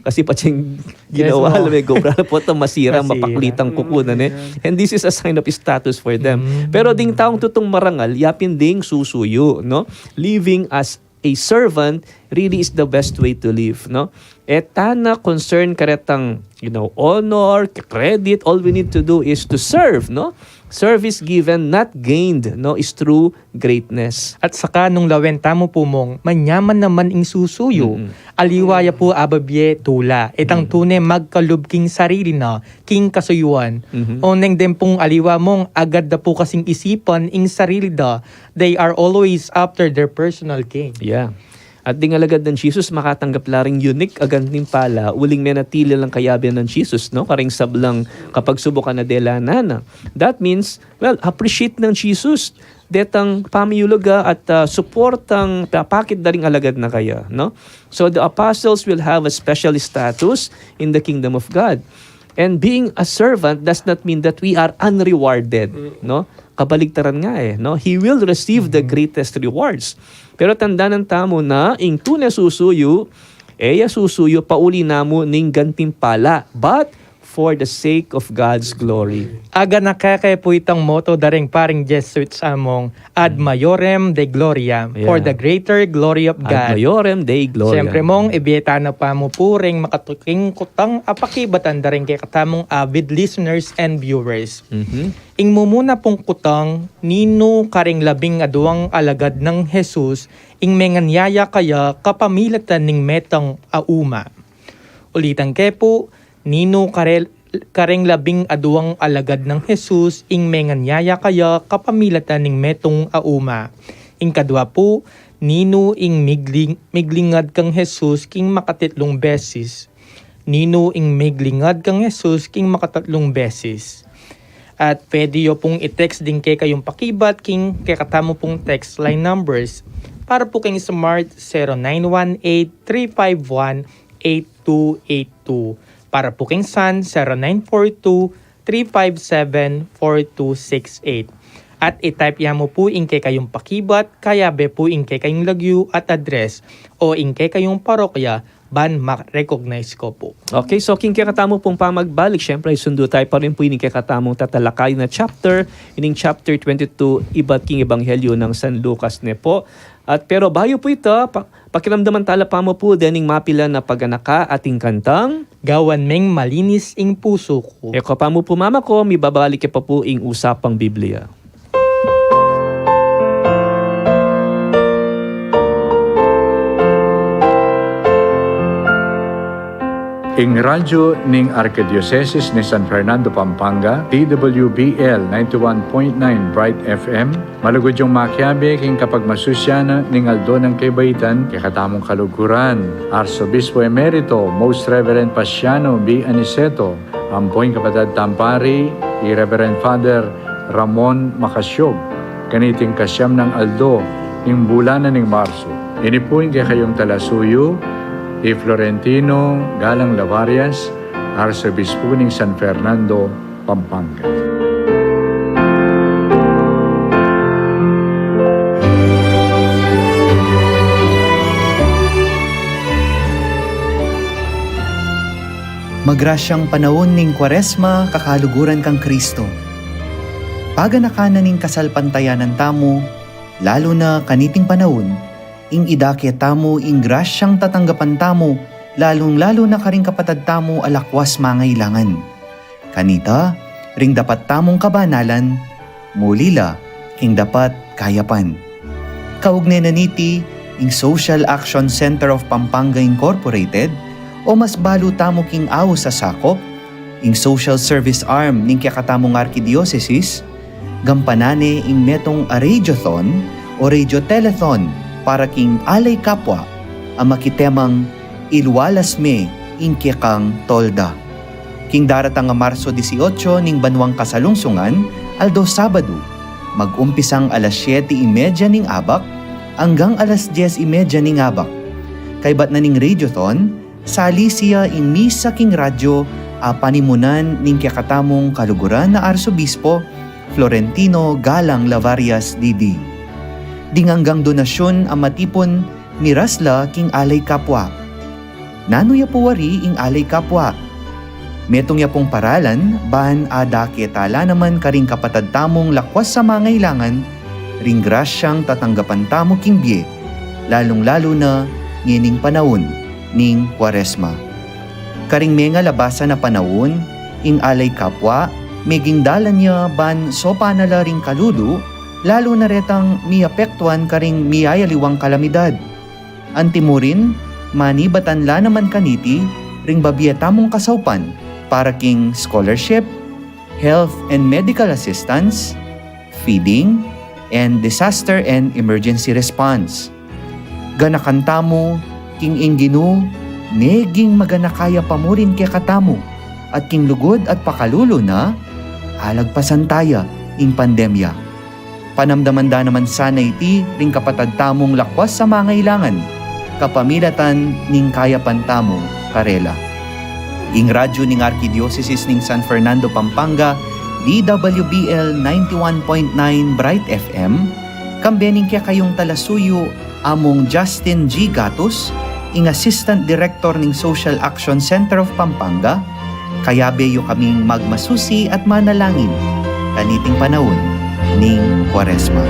Kasi patseng ginawa la, megobra la, pota masira, mapaklit ang kuku na, ne? And this is a sign of status for them. Pero ding taung tutung marangal, yapin ding susuyu, no? Living as a servant really is the best way to live, no? E tana concern karetang, you know, honor, credit, all we need to do is to serve, no? Service given, not gained, no, is true greatness. At saka nung lawen tamu pu, Mong, manyaman naman ing susuyu. Aliwa ya pu ababie tula. Itang tune magkalub king sarili na, king kasuyuan. Oneng den pung aliwa, Mong, agad da pu kasing isipan ing sarili da. They are always after their personal gain. Yeah. At ding alagad nang Jesus, makatanggap la ring unique a gantimpala, uling menatili lang kayabe nang Jesus, no? Karing sablang kapagsubukan a dela na. That means, well, appreciate nang Jesus detang pamiyulug a at, ah, suportang papakit da ring alagad na kaya, no? So the apostles will have a special status in the kingdom of God. And being a servant does not mean that we are unrewarded, no? Kabaligtaran nga e, no? He will receive the greatest rewards. Pero tandanan tamu na ing tune susuyu, e ya susuyu pauli namu ning gantimpala, but for the sake of God's glory. Aganaka ke pu itang motto da ring paring Jesuit sa mung, Ad Maiorem Dei Gloria, for the greater glory of God. Ad Maiorem Dei Gloria. Siyempre mung, ibie tana pa mu pu ring makatuking kutang a pakibatan da ring kekatamung avid listeners and viewers. Ing mumuna pung kutang, ninu karing labing aduang alagad nang Jesus ing menganyaya kaya kapamilatan ning metung a uma? Ulitan ke pu, ninu kare-, karing labing aduang alagad nang Jesus ing menganyaya kaya kapamilatan ning metung a uma? Ing kadua pu, ninu ing migling-, miglingad kang Jesus king makatitlung beses? Ninu ing miglingad kang Jesus king makatatlung beses? At pwede yu pung i-text ding kekayung pakibat king kekatamu pung text line numbers. Para pu king Smart, zero nine one eight, three five one, eight two eight two. Para pu king Sun, zero nine four two, three five seven, four two six eight. At i-type ya mu pu ing kekayung pakibat, kayabe pu ing kekayung lagyu at address, o ing kekayung parokya, ban ma-recognize ko pu. Okay, so king kekatamu pung pamagbalik, siyempre, sundu tayu pa rin pu ining kekatamung tatalakayan a chapter, ining chapter twenty-two, ibat king Ebanghelyo nang San Lucas ne pu. At pero bayu pu ita, pa-, pakiramdaman tala pa mu pu dening mapilan a paganaka at ing kantang Gawan Meng Malinis ing Pusu Ku. E ko pa mu pu, mama ko, mibabalik ya pa pu ing Usapang Biblia. Ing radyo ning Arkidiosesis ning San Fernando, Pampanga, D W B L ninety-one point nine Bright F M, malugud yung makiabe king kapagmasusyan ning aldo nang kebaitan kekatamung kaluguran, Arsobispo Emerito Most Reverend Paciano B. Aniceto, ampo ing kapatad tang pari, i Reverend Father Ramon Macasiob, kaniting kasiam nang aldo ning bulan na ning Marso. Ini pu ing kekayung talasuyu, i Florentino Galang Lavarias, Arsobispo ning San Fernando, Pampanga. Magrasyang panaun ning Kuaresma, kakaluguran kang Kristo. Paganakan na ning kasalpantayanan tamu, lalu na kaniting panaun, ing idake tamu ing grasyang tatanggapan tamu, lalung-lalu na karing kapatad tamu a lakwas mangailangan. Kanita, ring dapat tamung kabanalan, muli la king dapat kayapan. Kaugne na niti, ing Social Action Center of Pampanga Incorporated, o mas balu tamu king aus a sakup, ing social service arm ning kekatamung arkidiosesis, gampanan ne ing metung a radiothon o radio telethon para king Alay Kapwa a makitemang Iluwalas Me ing Kekang Tolda. King daratang a Marso dieciocho ning banuang kasalungsungan, aldo Sabadu, magumpisang alas siete y media ning abak anggang alas dies y media ning abak. Kaybat na ning radiothon, salisi ya ing misa king radyo a panimunan ning kekatamung kaluguran a Arsobispo Florentino Galang Lavarias D D. Ding anggang donasyun a matipun, miras la king Alay Kapwa. Nanu ya pu wari ing Alay Kapwa? Metung ya pung paralan ban adake tala naman karing kapatad tamung lakwas a mangailangan ring grasyang tatanggapan tamu king bie, lalung-lalu na ngening panaun ning Kuaresma. Karing menga labasan a panaun, ing Alay Kapwa meging dalan ya ban sopan na la ring kalulu, lalu na retang miapektuan karing miyayaliwang kalamidad. Antimurin, manibatan la naman kaniti ring babie tamung kasaupan para king scholarship, health and medical assistance, feeding, and disaster and emergency response. Ganakan tamu king ing Ginu, meging maganaka ya pa murin kekatamu, at king lugud at pakalulu na, alagpasan taya ing pandemya. Panamdaman da naman sana iti ring kapatad tamung lakwas a mangailangan, kapamilatan ning kayapan tamu karela. Ing radyu ning Arkidiosesis ning San Fernando, Pampanga, D W B L ninety-one point nine Bright F M, kambe ning kekayung talasuyu, Among Justin G Gatus, ing Assistant Director ning Social Action Center of Pampanga, kayabe yu kaming magmasusi at manalangin kaniting panaun ning Kuaresma.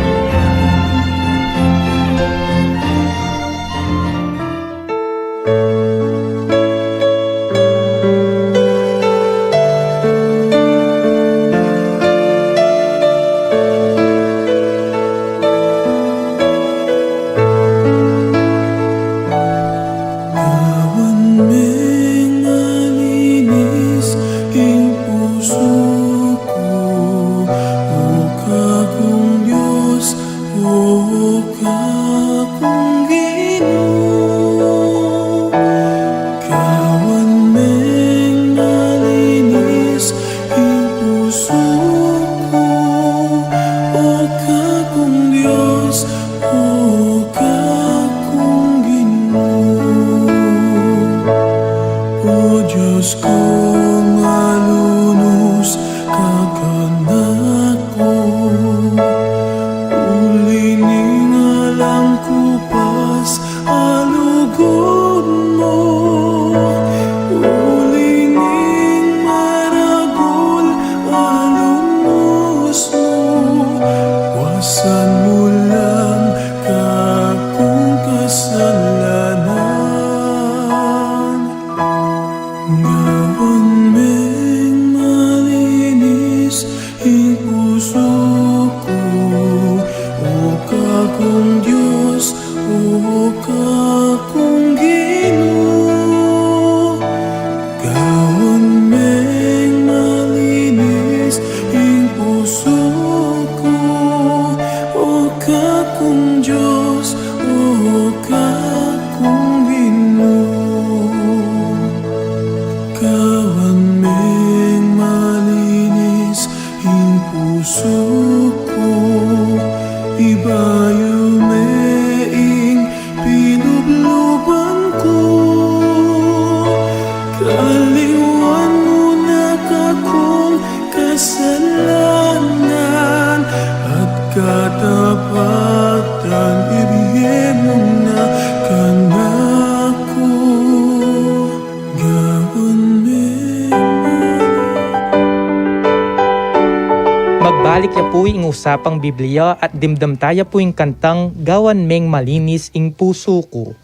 Gawan meng malinis ing pusu ku, O kakung Dios, O kakung Ginu. Gawan meng malinis ing pusu ku, O kakung Dios, O kakung Ginu. O Dios kung malunus, kakanan ku, uli ning alang kupas a lugud mu, uli ning maragul a lunus mu, wasan mu lang kakung kasalanan. Gawan meng malinis ing pusu ku, O kakung Dios, O kakung Ginu. Gawan meng malinis ing pusu ku, O kakung Dios, O kakung Ginu. Gawan meng malinis ing pusu ku, ibayu me ing pilubluban ku, kaliwan mu na kakung kasalanan, at katapatan ibie mu na kanaku. Gawan me. Magbalik ya pu ing Usapang Biblia at dimdam taya pu ing kantang Gawan Meng Malinis ing Pusu Ku.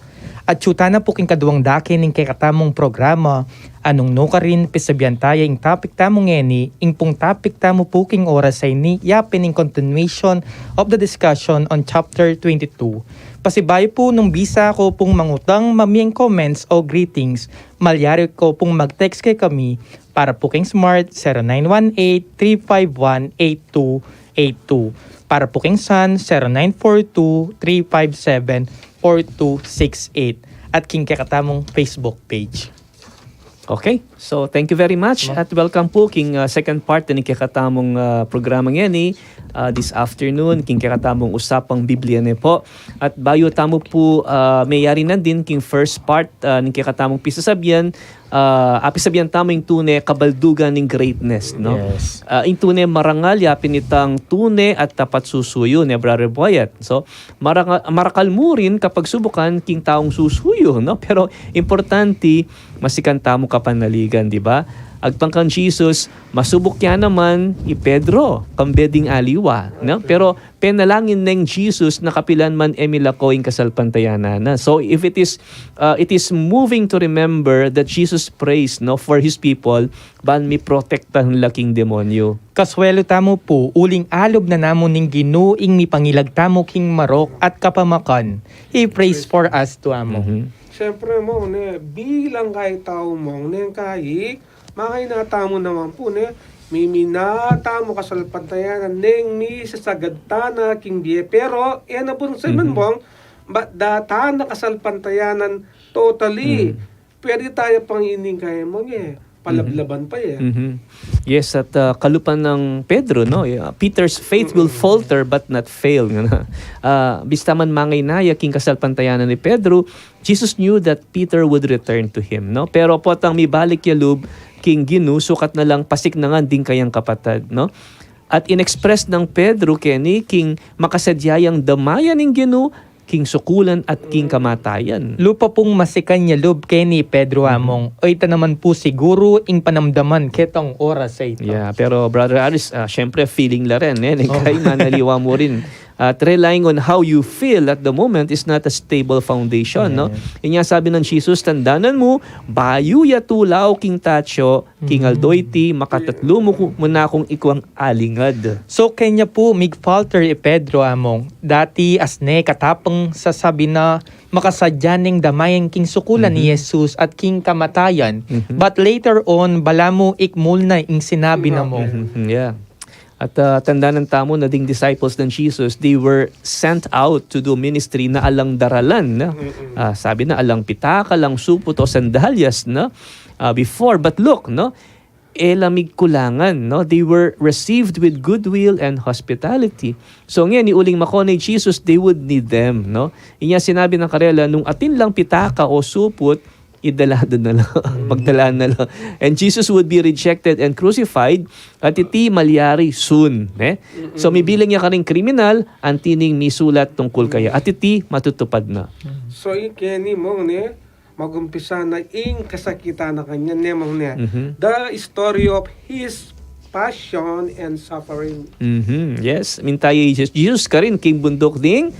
At atsu tana pu king kaduang dake ning kekatamung programa, a nung nukarin pisabyan taya ing topic tamu ngeni. Ing pung topic tamu pu king oras a ini, yapin ing continuation of the discussion on chapter twenty-two. Pasibayu pu nung bisa ko pung mangutang, mamie ing comments o greetings, malyari ko pung mag-text kekami para pu king Smart, zero nine one eight, three five one, eight two eight two. Para pu king Sun, zero nine four two, three five seven, four two six eight. At king kekatamung Facebook page. Okay, so thank you very much at welcome pu king, ah, second part ning kekatamung, ah, programa ngeni, ah, this afternoon, king kekatamung Usapang Biblia ne pu. At bayu tamu pu, ah, meyari nandin king first part, ah, ning kekatamung pisasabyan, ah, apisabyan tamu ing tune kabaldugan ning greatness, no? Yes. Ah, ing tune marangal, yapin itang tune at tapat susuyu, ne, Brother Boyet? So, maraka-, marakal mu rin kapagsubukan king taung susuyu, no? Pero importante, masikan tamu kapanaligan, di ba? Agpang kang Jesus, masubuk ya naman i Pedro, kambe ding aliwa, no? Pero penalangin neng Jesus na kapilan man e milako ing kasalpantayanan na. So, if it is, uh, it is moving to remember that Jesus prays, no, for his people, ban miprotektahan la king demonyo. Kasuelu tamu pu, uling alub na namu ning Ginu ing mipangilag tamu king marok at kapamakan. He prays for us, tu amu. Mhm. Siyempre, Mong, ne, bilang kayi tau, Mong, neng kayi, makaina tamu naman pu, ne, mimina tamu kasalpantayanan neng misasagad tana king bie. Pero e na pu rin sa man, Mhm. Mong, Bat data na kasalpantayanan totally. Mm. Pwede taya pang ining kaya mo nge, palablaban pa ya. Mhm. Yes, at, ah, kalupa nang Pedro, no? Yeah, Peter's faith will falter but not fail, no? Ah, bista man mangay na ya king kasalpantayanan ni Pedro, Jesus knew that Peter would return to him, no? Pero potang mibalik ya lub king Ginu, sukat na lang pasiknangan ding kayang kapatad, no? At in-express nang Pedro keni king makasadya yang damayan ning Ginu king sukulan at king kamatayan. Lupa pung masikan ya lub keni Pedro Among, oy ta naman pu siguru ing panamdaman ketang oras a ita. Yeah, pero Brother Aris, ah, syempre feeling la rin, eh. Ning kay manaliwa mu rin. At relying on how you feel at the moment is not a stable foundation, no? Inya sabi nang Jesus, tandanan mu, bayu ya tulaw king tatsu, king aldo iti, makatatlu mu ku-, mu na kung ikwang alingad. So, kenya pu, mig-falter i Pedro Among, dati asne katapang sasabi na makasadya neng damayan king sukulan ni Jesus at king kamatayan. But later on, balamu ikmul na ing sinabi na mo. Mhm, yeah. At, ah, tandanan tamu na ding disciples nang Jesus, they were sent out to do ministry na alang daralan, no? Ah, sabi na, alang pitaka, alang suput o sandalyas, no? Ah, before, but look, no? E la migkulangan, no? They were received with goodwill and hospitality. So, ngeni, uling makone i Jesus, they would need them, no? Inya sinabi na karela, nung atin lang pitaka o suput, idala da na la, pagdalan na la. And Jesus would be rejected and crucified, at iti malyari soon, eh? So, mibilang ya karing kriminal, anti ning misulat tungkul kaya. At iti matutupad na. So, ikeni mo, ne, magumpisa na ing kasakitan na kanyan, ne, mo, ne. The story of his passion and suffering. Mhm, yes. Minta ya i Jesus, Jesus karin king bunduk ding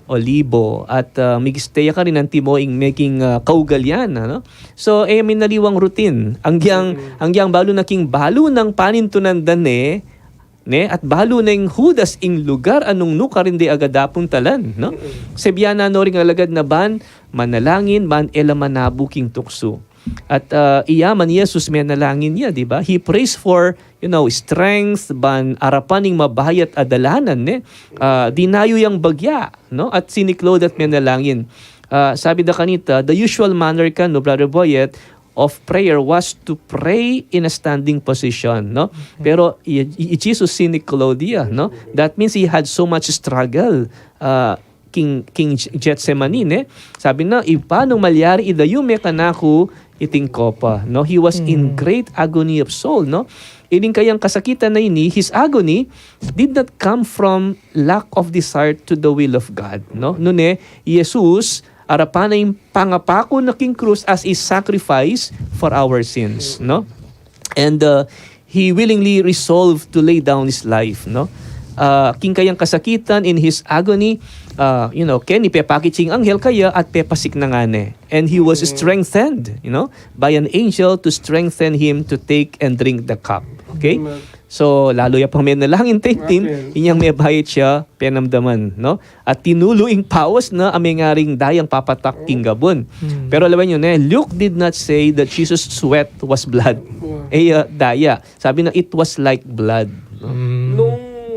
Olibo. At, ah, migiste ya karin antimo ing meging, ah, kaugalian, ano? So, e minaliwang routine. Anggiyang, anggiyang balu na king balu nang panintunan da ne, ne, at balu neng Judas ing lugar a nung nu karin de agad apuntalan, no? Sebian na no ring alagad na ban manalangin, ban e la manabu king tuksu. At, ah, iya man Jesus menalangin ya, di ba? He prays for, you know, strength, ban arapan ing mabayat a dalanan, ne? Ah, dinayu yang bagya, no? At siniklod at menalangin. Ah, sabi da kanita, the usual manner kanu, Brother Boyet, of prayer was to pray in a standing position, no? Pero i, i, i Jesus siniklod ya, no? That means he had so much struggle, ah, king, king Gethsemane, ne? Sabi na, Ibpa, nung malyari, idayu me kanaku iting kopa, no? He was in great agony of soul, no? Ining kayang kasakitan na ini, his agony did not come from lack of desire to the will of God, no? Nune, i Jesus, arapan na ing pangapaku na king krus as a sacrifice for our sins, no? And, uh, he willingly resolved to lay down his life, no? Ah, king kayang kasakitan, in his agony, ah, you know, keni pepakit ya ing anghel kaya at pepasiknangan ne. And he was strengthened, you know, by an angel to strengthen him to take and drink the cup. Okay? Amen. So, lalu ya pang menalangin, tintin, inyang mebayat ya, penamdaman, no? At tinulu ing pawas na a mengaring dayang papatak king gabun. Pero lawen yu ne, Luke did not say that Jesus' sweat was blood. E ya daya. Sabi na, it was like blood, no? Nung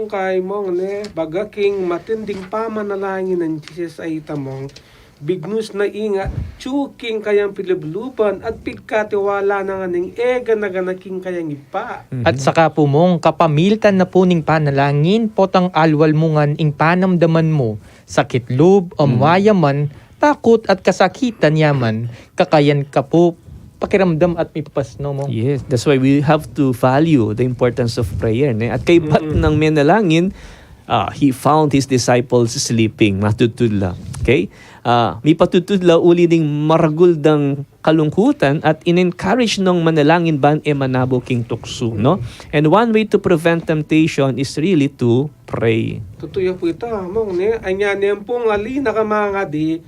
kay mong ne, baga king matinding pamanalangin nang Jesus a ita mong, bignus na ing atsu king kayang pilubluban at pigkatiwala na ngan ing e gana-gana king kayang Ibpa. At saka pu mong, kapamilatan na pu ning panalangin, potang alwal mu ngan ing panamdaman mu, sakit lub, amwaya man, takut at kasakitan ya man, kakayan ka pu pakiramdam at mipapasno mo. Yes, that's why we have to value the importance of prayer, ne? At kaybat nang menalangin, ah, he found his disciples sleeping. Matudtud la. Okay? Ah, mipatudtud la uli ning maragul dang kalungkutan at in-encourage nong manalangin ban e manabu king tuksu, no? And one way to prevent temptation is really to pray. Tutu ya pu ita, mong ne, anya ne pung ali na kamangadi,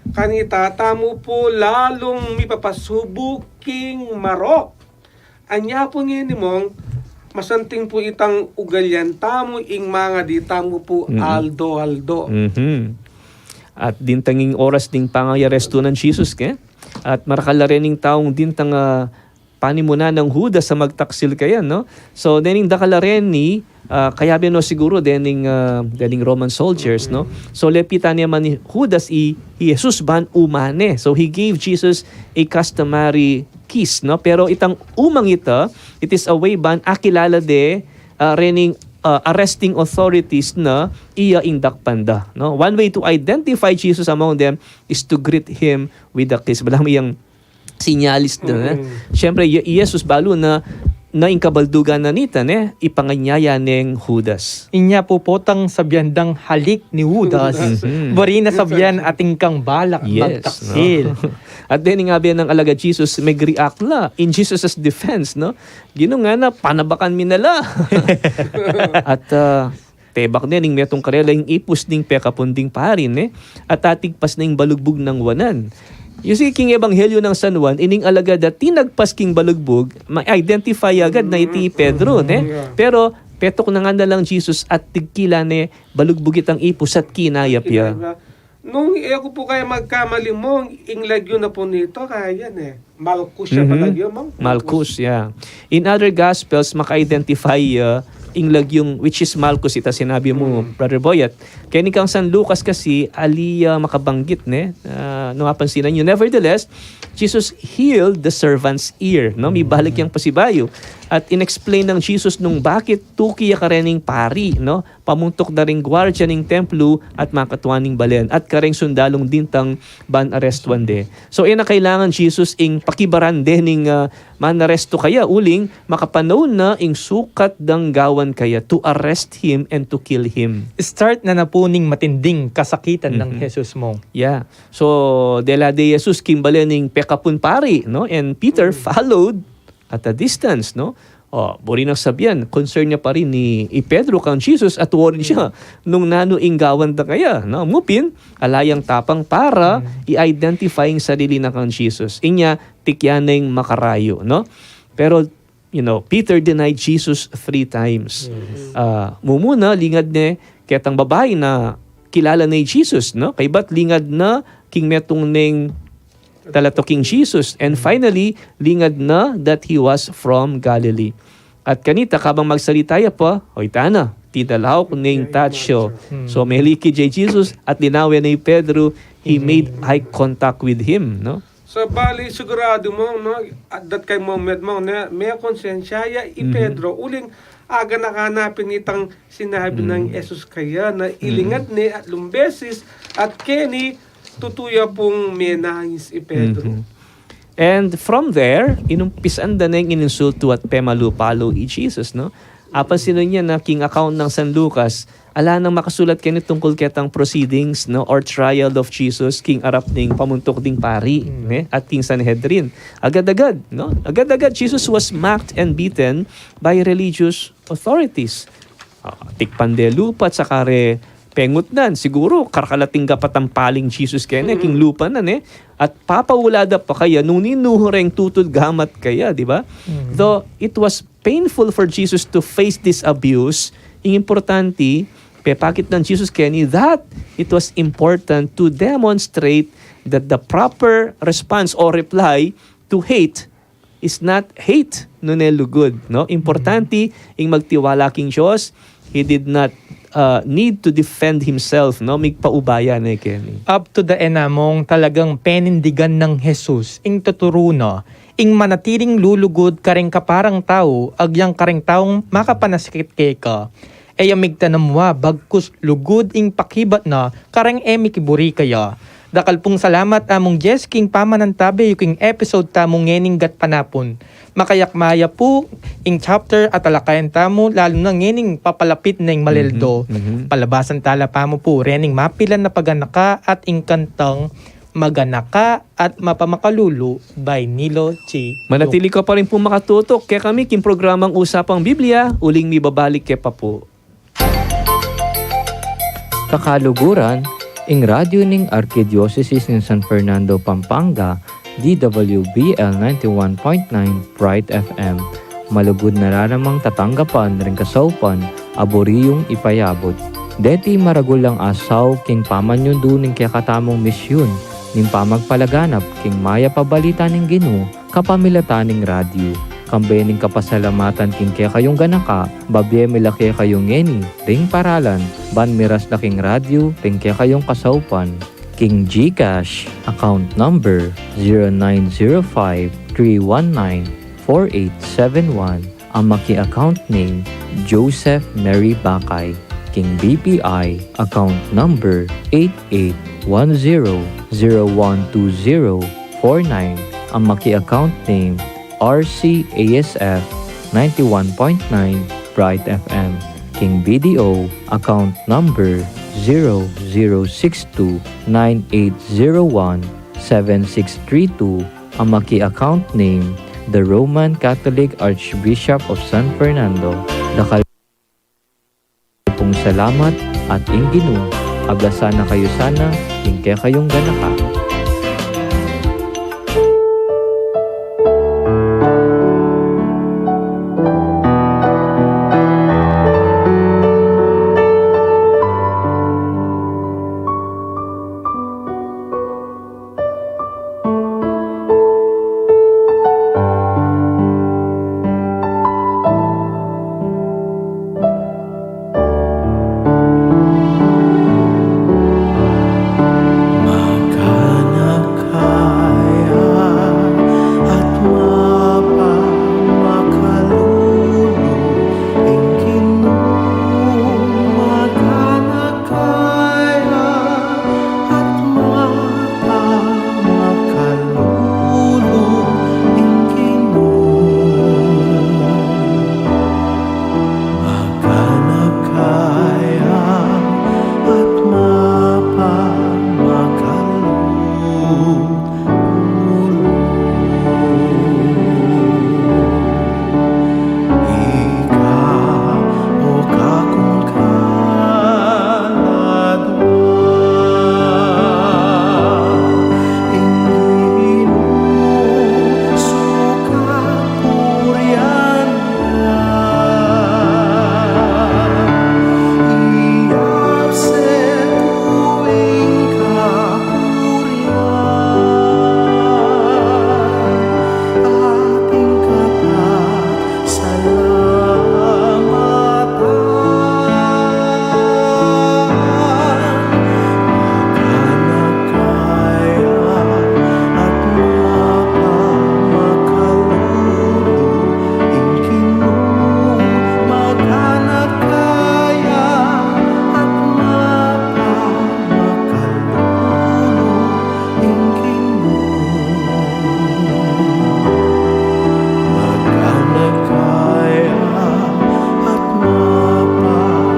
kanita tamu pu lalung mipapasubu king marok. Anya pu ngeni mong, masanting pu itang ugalian tamu ing mangadi tamu pu aldo-aldo. Mhm. At dintang ing oras ding pangayarestu nang Jesus, ke? At marakal la rin ing taung dintang, ah, panimunan nang Judas a magtaksil kaya, no? So, dening dakal a reni, ah, kayabe no siguru dening, ah, dening Roman soldiers, no? So, lepitan ne man i Judas i, i Jesus ban umane. So, he gave Jesus a customary kiss, no? Pero itang umang ita, it is a way ban akilala de, ah, rening, ah, arresting authorities na iya ing dakpan da, no? One way to identify Jesus among them is to greet him with a kiss. Balamu yang sinyalis da, eh. Siyempre, i, i Jesus balu na, na ing kabaldugan na nita, ne, ipanganyaya neng Judas. Inya pu potang sabian dang halik ni Judas. Buri na sabian atin kang balak magtaksil. At then, nga biya ng alagad Jesus, mag-react la in Jesus' defense, no? Ginu, ngana, panabakan mi na la. At, ah, tebak ne ning metung karela ing ipus ning pekapun ding pari, ne? At atigpas na ing balugbug nang wanan. You see, king Ebanghelyo nang San Juan, ining alagad a tinagpas king balugbug, ma-identify agad na iti i Pedro, ne? Pero, petuk na ngana lang Jesus at tigkila ne balugbug itang ipus at kinayap ya. Nung e ku pu kaya magkamali, Mong, ing lagyu na pu nito, kaya yan e. Malkus ya pa lagyu, Mong? Malkus, yeah. In other gospels, maka-identify, uh, ing lagyung, which is Malkus, ita sinabi mu, Brother Boyet. Keni kang San Lucas kasi, ali ya makabanggit, ne? Ah, nung apansinan nyo. Nevertheless, Jesus healed the servant's ear, no? Mibalik yang pasibayu. At in-explain ng Jesus nung bakit tuki ya karening pari, no? Pamuntuk da ring guardia ning templo at makatua ning balen, at kareng sundalung dintang ban arestuan de. So, e na kailangan Jesus ing pakibaran de ning, ah, manarestu kaya, uling makapanaun na ing sukat dang gawan kaya to arrest him and to kill him. Start na na pu ning matinding kasakitan nang Jesus, Mong. Yeah. So, dela de Jesus king balen ning pekapun pari, no? And Peter followed at a distance, no? O, buri nang sabian, concern ya pa rin ni, i Pedro kang Jesus at worried ya nung nanu ing gawan da kaya, no? Mu pin, ala yang tapang para i-identify ing sarili na kang Jesus. Inya, tikyan neng makarayu, no? Pero, you know, Peter denied Jesus three times. Ah, mumuna, lingad ne ketang babai na kilala ne i Jesus, no? Kaybat lingad na king metung neng talatuking Jesus. And finally, lingad na that he was from Galilee. At kanita, kabang magsalita ya pa, o, ita na, pinalauk ne ing tatsu. So, melikid ya i Jesus at linawe ne i Pedro, he made eye contact with him, no? So, bali, siguradu, Mong, no? At that kay moment, Mong, ne, me konsensya ya i Pedro, uling aganaka na pin itang sinabi nang Jesus kaya na ilingat ne atlung beses, at keni tutu ya pung menangis i Pedro. And from there, inumpisan da neng ininsultu at pemalu-palu i Jesus, no? Apansinan ye na king account nang San Lucas, ala nang makasulat keni tungkul ketang proceedings, no, or trial of Jesus king arap ning pamuntuk ding pari, ne, at king Sanhedrin. Agad-agad, no? Agad-agad, Jesus was mocked and beaten by religious authorities. Ah, tikpan de lupa at saka re pengutnan. Siguru, karkalating kapatampaling Jesus kene, king lupa na, ne? At papaula da pa kaya nung ninuhu reng tutud gamat kaya, di ba? Though it was painful for Jesus to face this abuse, ing importante, pepakit nang Jesus keni that it was important to demonstrate that the proper response or reply to hate is not hate, nune lugud, no? Importante, ing magtiwala king Dios, he did not, uh, need to defend himself, no? Migpaubaya ne keni. Up to the end, Mong, talagang penindigan nang Jesus ing tuturu na, ing manatiling lulugud kareng kaparang tau, agyang kareng taung makapanasakit keka. E ya migtanam wa, bagkus lugud ing pakibat na kareng e mikiburi kaya. Dakal pung salamat, Among Jess, king pamanantabe yu king episode tamu ngening gatpanapun. Makayakmaya pu ing chapter a talakayan tamu, lalu na ngening papalapit na ing Maleldo. Palabasan tala pamu pu rening mapilan a paganaka at ing kantang Maganaka at Mapamakalulu by Nilo G. Manatili ka pa rin pung makatutok kekami king programang Usapang Biblia, uling mibabalik ke pa pu. Kakaluguran, ing radyo ning Arkidiosesis ning San Fernando, Pampanga, D W B L ninety-one point nine Bright F M. Malugud na la namang tatanggapan ring kasaupan a buri yung ipayabut. Deti maragul lang asaw king pamanyundu ning kekatamung misyun, ning pamagpalaganap king mayap a balita ning Ginu kapamilatan ning radyu. Kambe ning kapasalamatan king kekayung ganaka, babie mi la kekayu ngeni ring paralan ban miras la king radyu ring kekayung kasaupan. King GCash account number zero nine zero five three one nine four eight seven one, a maki account name Joseph Mary Bakay. King BPI account number eight eight one zero zero one two zero four nine, a maki account name RCASF ninety-one point nine Bright FM. King BDO account number zero zero six two nine eight zero one seven six three two, a maki account name The Roman Catholic Archbishop of San Fernando. Dakal pung salamat at ing Ginu ablasan na kayu sana king kekayung ganaka. Makanakaya at mapamakalulu ing Ginu, makanakaya at mapamakalulu ing Ginu. Makanakaya at mapamakalulu. Ika, o kakung kaladwa, ing Ginu sukat purian na. Iyabse ku ing kapurian at ing kata salamatan. Makanakaya at mapamakalulu ing Ginu, makanakaya at mapamakalulu ing Ginu. Makanakaya at mapamakalulu.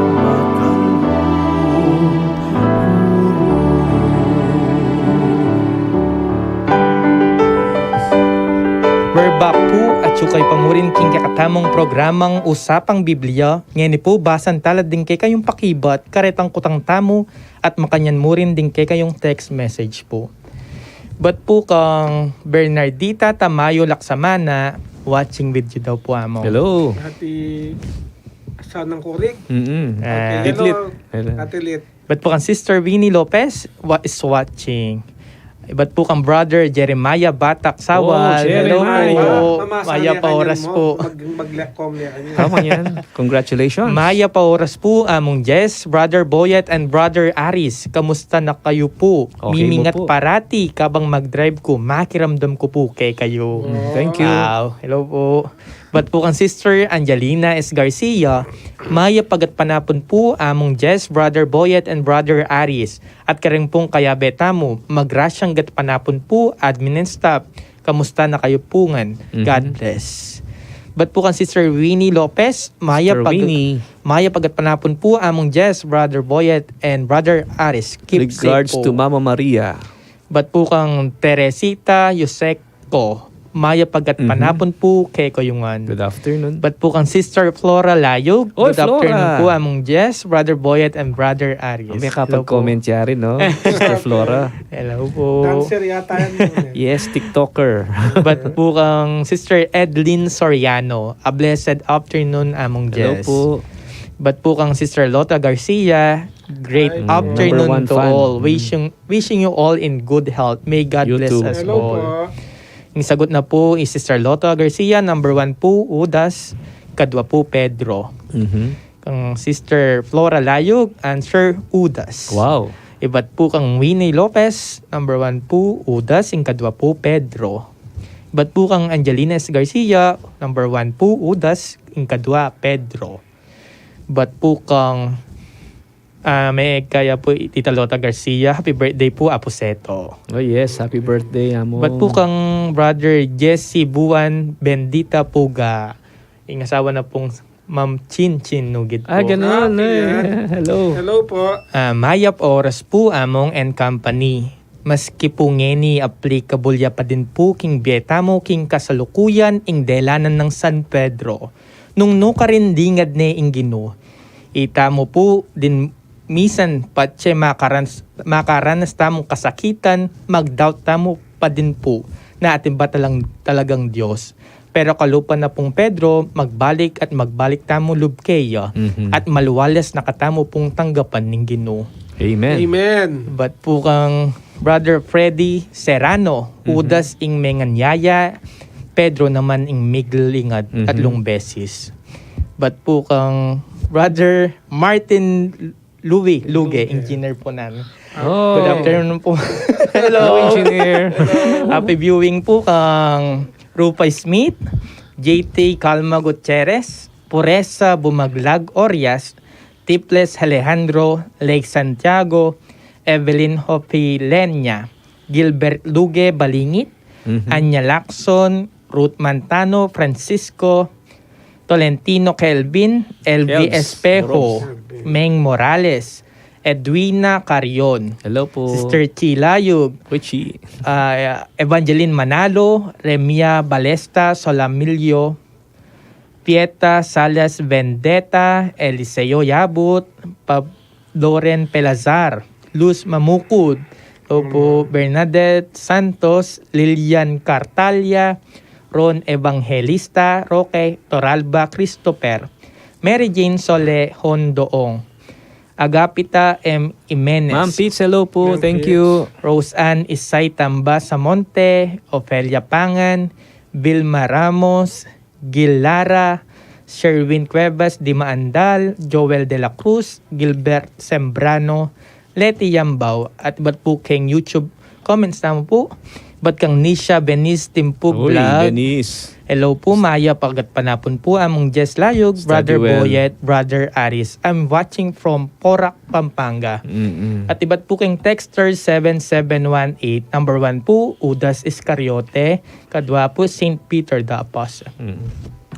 We're back po at sukay pa mu rin king kekatamung programang Usapang Biblia. Ngeni po, basan tala ding kekayung pakibat karetang kutang tamu at makanyan mu rin ding kekayung text message po. Bat po kang Bernardita Tamayo Laksamana, watching with you daw po, Among. Hello. Ati Sanang Kurik. Mm-mm. Ah. Ate Litlit. Hello. Hello. Ate Lit. Bat po kang Sister Winnie Lopez, wa-, is watching. Bat po kang Brother Jeremiah Batak Sawal. Oh, Jeremiah. Hello po. Mama, maya pa oras po. Mag-, mag-, Tama yan. Congratulations. Maya pa oras po, Among Jess, Brother Boyet, and Brother Aris. Kamusta na kayu po? Okay mu po. Mimingat parati kabang mag-drive ku, makiramdam ku po kekayu. Mm, thank you. Wow. Hello po. Bat po kang Sister Angelina S Garcia, mayap a gatpanapun po, Among Jess, Brother Boyet, and Brother Aris. At karing pung kayabe tamu, magrasyang gatpanapun po, admin and staff. Kamusta na kayu po ngan? Mhm. God bless. Bat po kang Sister Winnie Lopez, mayap a gat-, Sister Winnie. Mayap a gatpanapun po, Among Jess, Brother Boyet, and Brother Aris. Keep safe po. Regards to Mama Maria. Bat po kang Teresita Yusek ko, mayap a gatpanapun po kekayu ngan. Good afternoon. Bat po kang Sister Flora Layog. Oy, Flora. Good afternoon po, Among Jess, Brother Boyet, and Brother Aris. May kapag-comment ya rin, no? Hello po. Sister Flora. Hello po. Dancer yata yan, no? Yes, TikToker. Bat po kang Sister Edlin Soriano. A blessed afternoon, Among Jess. Hello po. But pu kang Sister Lota Garcia, great afternoon to all. Wishing, wishing you all in good health. May God bless us all. Ing sagut na pu i Sister Lota Garcia, number one pu, Judas, kadwa pu, Pedro. Kang Sister Flora Layug, answer, Judas. Wow. Ibat pu kang Winnie Lopez, number one pu, Judas, ing kadwa pu, Pedro. Ibat pu kang Angelines Garcia, number one pu, Judas, ing kadwa, Pedro. Ibat pu kang, ah, me kaya pu i Tita Lota Garcia, happy birthday pu, Apu Seto. Oh yes, happy birthday, amo. Ibat pu kang Brother Jesse Buan Bendita Puga, ing asawa na pung Ma'am Chin Chin Nugid pu. Ah, ganun, eh. Hello. Hello po. Ah, mayap oras pu, Among and company. Maski pu ngeni applicable ya pa din pu king bie tamu king kasalukuyan ing delanan nang San Pedro. Nung nukarin lingad ne ing Ginu, itamu pu din misan patse makaranas, makaranas tamung kasakitan, mag-doubt tamu pa din pu na atin ba talang, talagang Dios. Pero kalupa na pung Pedro, magbalik at magbalik tamu lub keya, at maluwales na katamu pung tanggapan ning Ginu. Amen. Amen. Ibat pu kang Brother Freddy Serrano, Judas ing menganyaya, Pedro naman ing miglingad, tatlung beses. Ibat pu kang Brother Martin Louis Luge, engineer po namin. Oh. Good afternoon po. Hello, engineer. Happy viewing po kang Rufay Smith, J T Calma Gutierrez, Puresa Bumaglag Orias, Tiples Alejandro, Lake Santiago, Evelyn Hopi Lenya, Gilbert Luge Balingit, Anya Lacson, Ruth Mantano, Francisco, Tolentino Kelvin, L V Espejo, Meng Morales, Edwina Carion, hello po, Sister Chi Layug, ah, Evangeline Manalo, Remia Balesta Solamillo, Pieta Salas Vendetta, Eliseo Yabut, Pab-, Loren Pelazar, Luz Mamukud, opo, Bernadette Santos, Lilian Cartalia, Ron Evangelista, Roque Toralba Christopher, Mary Jane Sole Hondoong, Agapita M Jimenez, Ma'am Pits, hello po. Thank you. Rose Ann Isay Tamba Samonte, Ofelia Pangan, Vilma Ramos, Gil Lara, Sherwin Cuevas Dimaandal, Joel de la Cruz, Gilbert Sembrano, Leti Yambao, at ibat pu keng YouTube comments tamu pu. Ibat kang Nisha Beniz Timpu Vlog. Beniz. Hello pu, mayap a gatpanapun pu, Among Jess Layug, Brother Boyet, Brother Aris. I'm watching from Porac, Pampanga. At ibat pu keng texter seven seven one eight, number one pu, Judas Iscariote, kadwa pu, Saint Peter the Apostle.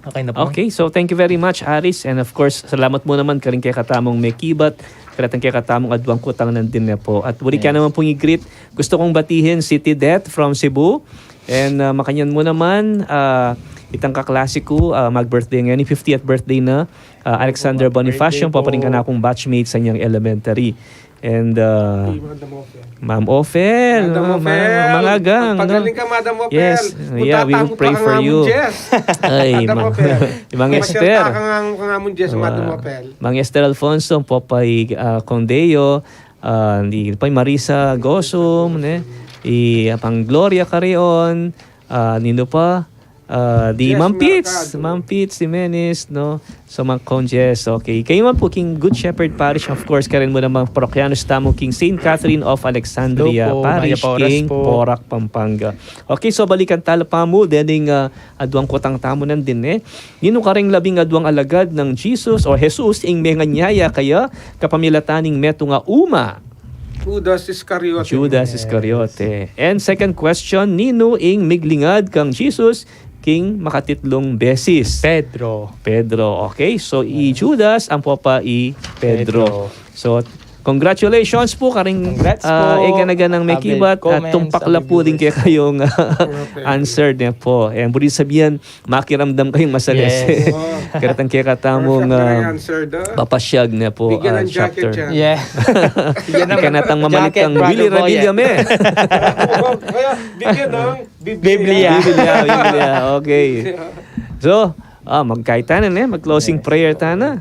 Okay na po. Okay, so thank you very much, Aris. And of course, salamat mu naman karing kekatamung mekibat, karetang kekatamung aduang kutang nandin ne po. At buri ka naman pung i-greet. Gusto kong batihin si Tidet from Cebu. And, ah, makanyan mu naman, ah, itang kaklase ku, ah, mag-birthday ngeni, fiftieth birthday na, ah, Alexander Bonifacio, papa rin kanakung batchmate sa niyang elementary. And, uh, Ma'am Ophel, Madam Ophel, mangagang, no? Paggaling ka, Madam Ophel. Yes, yeah, we will pray for you. Ay, Madam Ophel. Mang Esther. Mang Esther Alfonso, Popay, uh, Condeo, uh, di pa, Marisa Gosum, ne? I, uh, pang Gloria Carrion, uh, nino pa? Ah, di Ma'am Pits, Ma'am Pits Jimenez, no? So, Ma'am Conjes, okay. Kayu man pu king Good Shepherd Parish, of course, karin mu namang parokyanos tamu king Saint Catherine of Alexandria Parish, king Porac, Pampanga. Okay, so balikan tala pa mu dening, ah, aduang kutang tamu nandin, e. Ninu karing labing aduang alagad nang Jesus o Jesus ing menganyaya kaya kapamilatan ning metung a uma? Judas Iscariote. Judas Iscariote. And second question, ninu ing miglingad kang Jesus king makatitlung beses? Pedro. Pedro. Okay, so i Judas ampo pa i Pedro. So, congratulations pu karing, ah, e gana-ganang mekibat at tumpak la pu ding kekayung answer ne pu. And buri sabian, makiramdam kayung masalese. Yes. Karetang kekatamung, ah, papasyag ne pu, ah, chapter. Yeah. Bigyan na tang mamalik kang Willie Revilla me. Biblia. Biblia, Biblia. Okay. So, ah, magkaita na, ne? Mag-closing prayer ta na.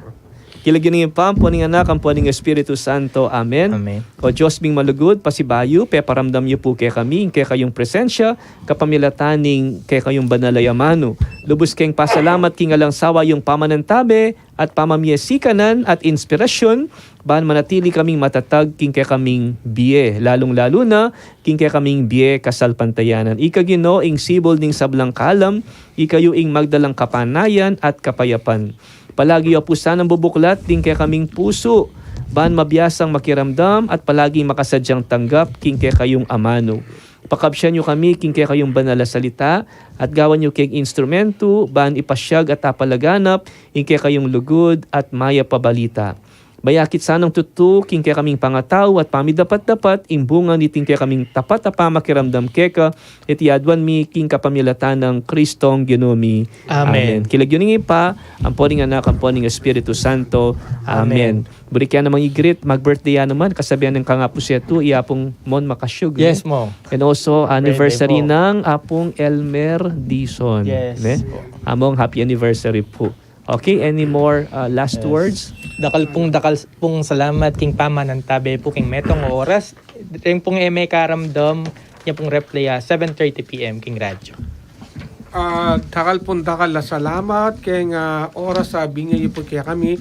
King lagyu ning Ibpa, ampo ning Anak, ampo ning Espiritu Santo. Amen. Amen. O Dios ming malugud, pasibayu, peparamdam yu pu kekami ing kekayung presensya kapamilatan ning kekayung banal a amanu. Lubus keng pasalamat king alang sawa yung pamanantabe at pamamie sikanan at inspirasyun, ban manatili kaming matatag king kekaming bie, lalung-lalu na king kekaming bie kasalpantayanan. Ika Ginu, ing sibul ning sablang kalam, ika yu ing magdalang kapanayan at kapayapan. Palagi yu pu sanang bubuklat ding kekaming pusu, ban mabiasang makiramdam at palaging makasadyang tanggap king kekayung amanu. Pakabsian yu kami king kekayung banal a salita, at gawan yu keng instrumentu ban ipasyag at apalaganap ing kekayung lugud at mayap a balita. Mayakit sanang tutu king kekaming pangatau at pamidapat-dapat ing bunga niting kekaming tapat a pamakiramdam keka, iti aduan mi king kapamilatan nang Kristong Ginu mi. Amen. Amen. King lagyu ning Ibpa, ampo ning Anak, ampo ning Espiritu Santo. Amen. Amen. Buri ke ya namang i-greet, mag-birthday ya naman, kasabian ning kangapu siya tu, i Apung Mon Makasiug, Yes, no? Mong. And also, Birthday anniversary po. Nang Apung Elmer Dizon. Yes, Ne? Po. Among, happy anniversary po. Okay, any more, uh, last Yes. words? Dakal pung, dakal pung salamat king pamanantabe pu king metung a oras. Deng pung e me karamdam, nya pung replay a seven thirty P M king radyo. Ah, dakal pung dakal a salamat keng, ah, oras a binye yu pu kekami.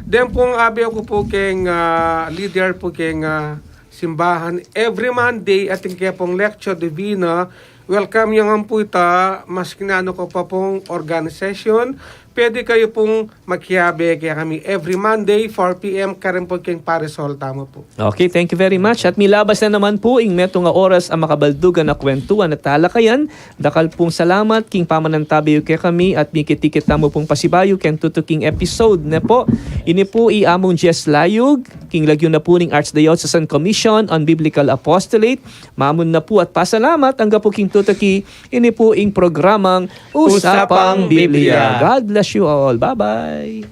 Deng pung abe ku pu keng, ah, leader pu keng, ah, simbahan. Every Monday, atin ke pung Lectio Divina. Welcome yu ngan pu ita, maski nanu ko pa pung organisasyon. Pwede kayu pung makiabe kekami every Monday, four P M, karin pu keng Parish Hall tamu pu. Okay, thank you very much. At milabas na naman pu ing metung a oras a makabaldugan a kwentuan at talakayan. Dakal pung salamat king pamanantabe yu kekami at mikit-ikit tamu pung pasibayu keng tutuking episode ne pu. Ini pu i Among Jess Layug, king lagyu na pu ning Archdiocesan Commission on Biblical Apostolate. Mamun na pu at pasalamat, angga pu king tutuki, ini pu ing programang Usapang Usapang Biblia. Biblia. God bless you all. Bye-bye.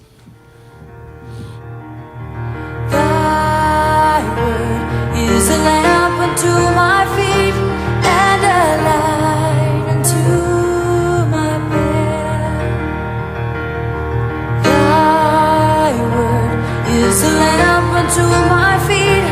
Thy word is a lamp unto my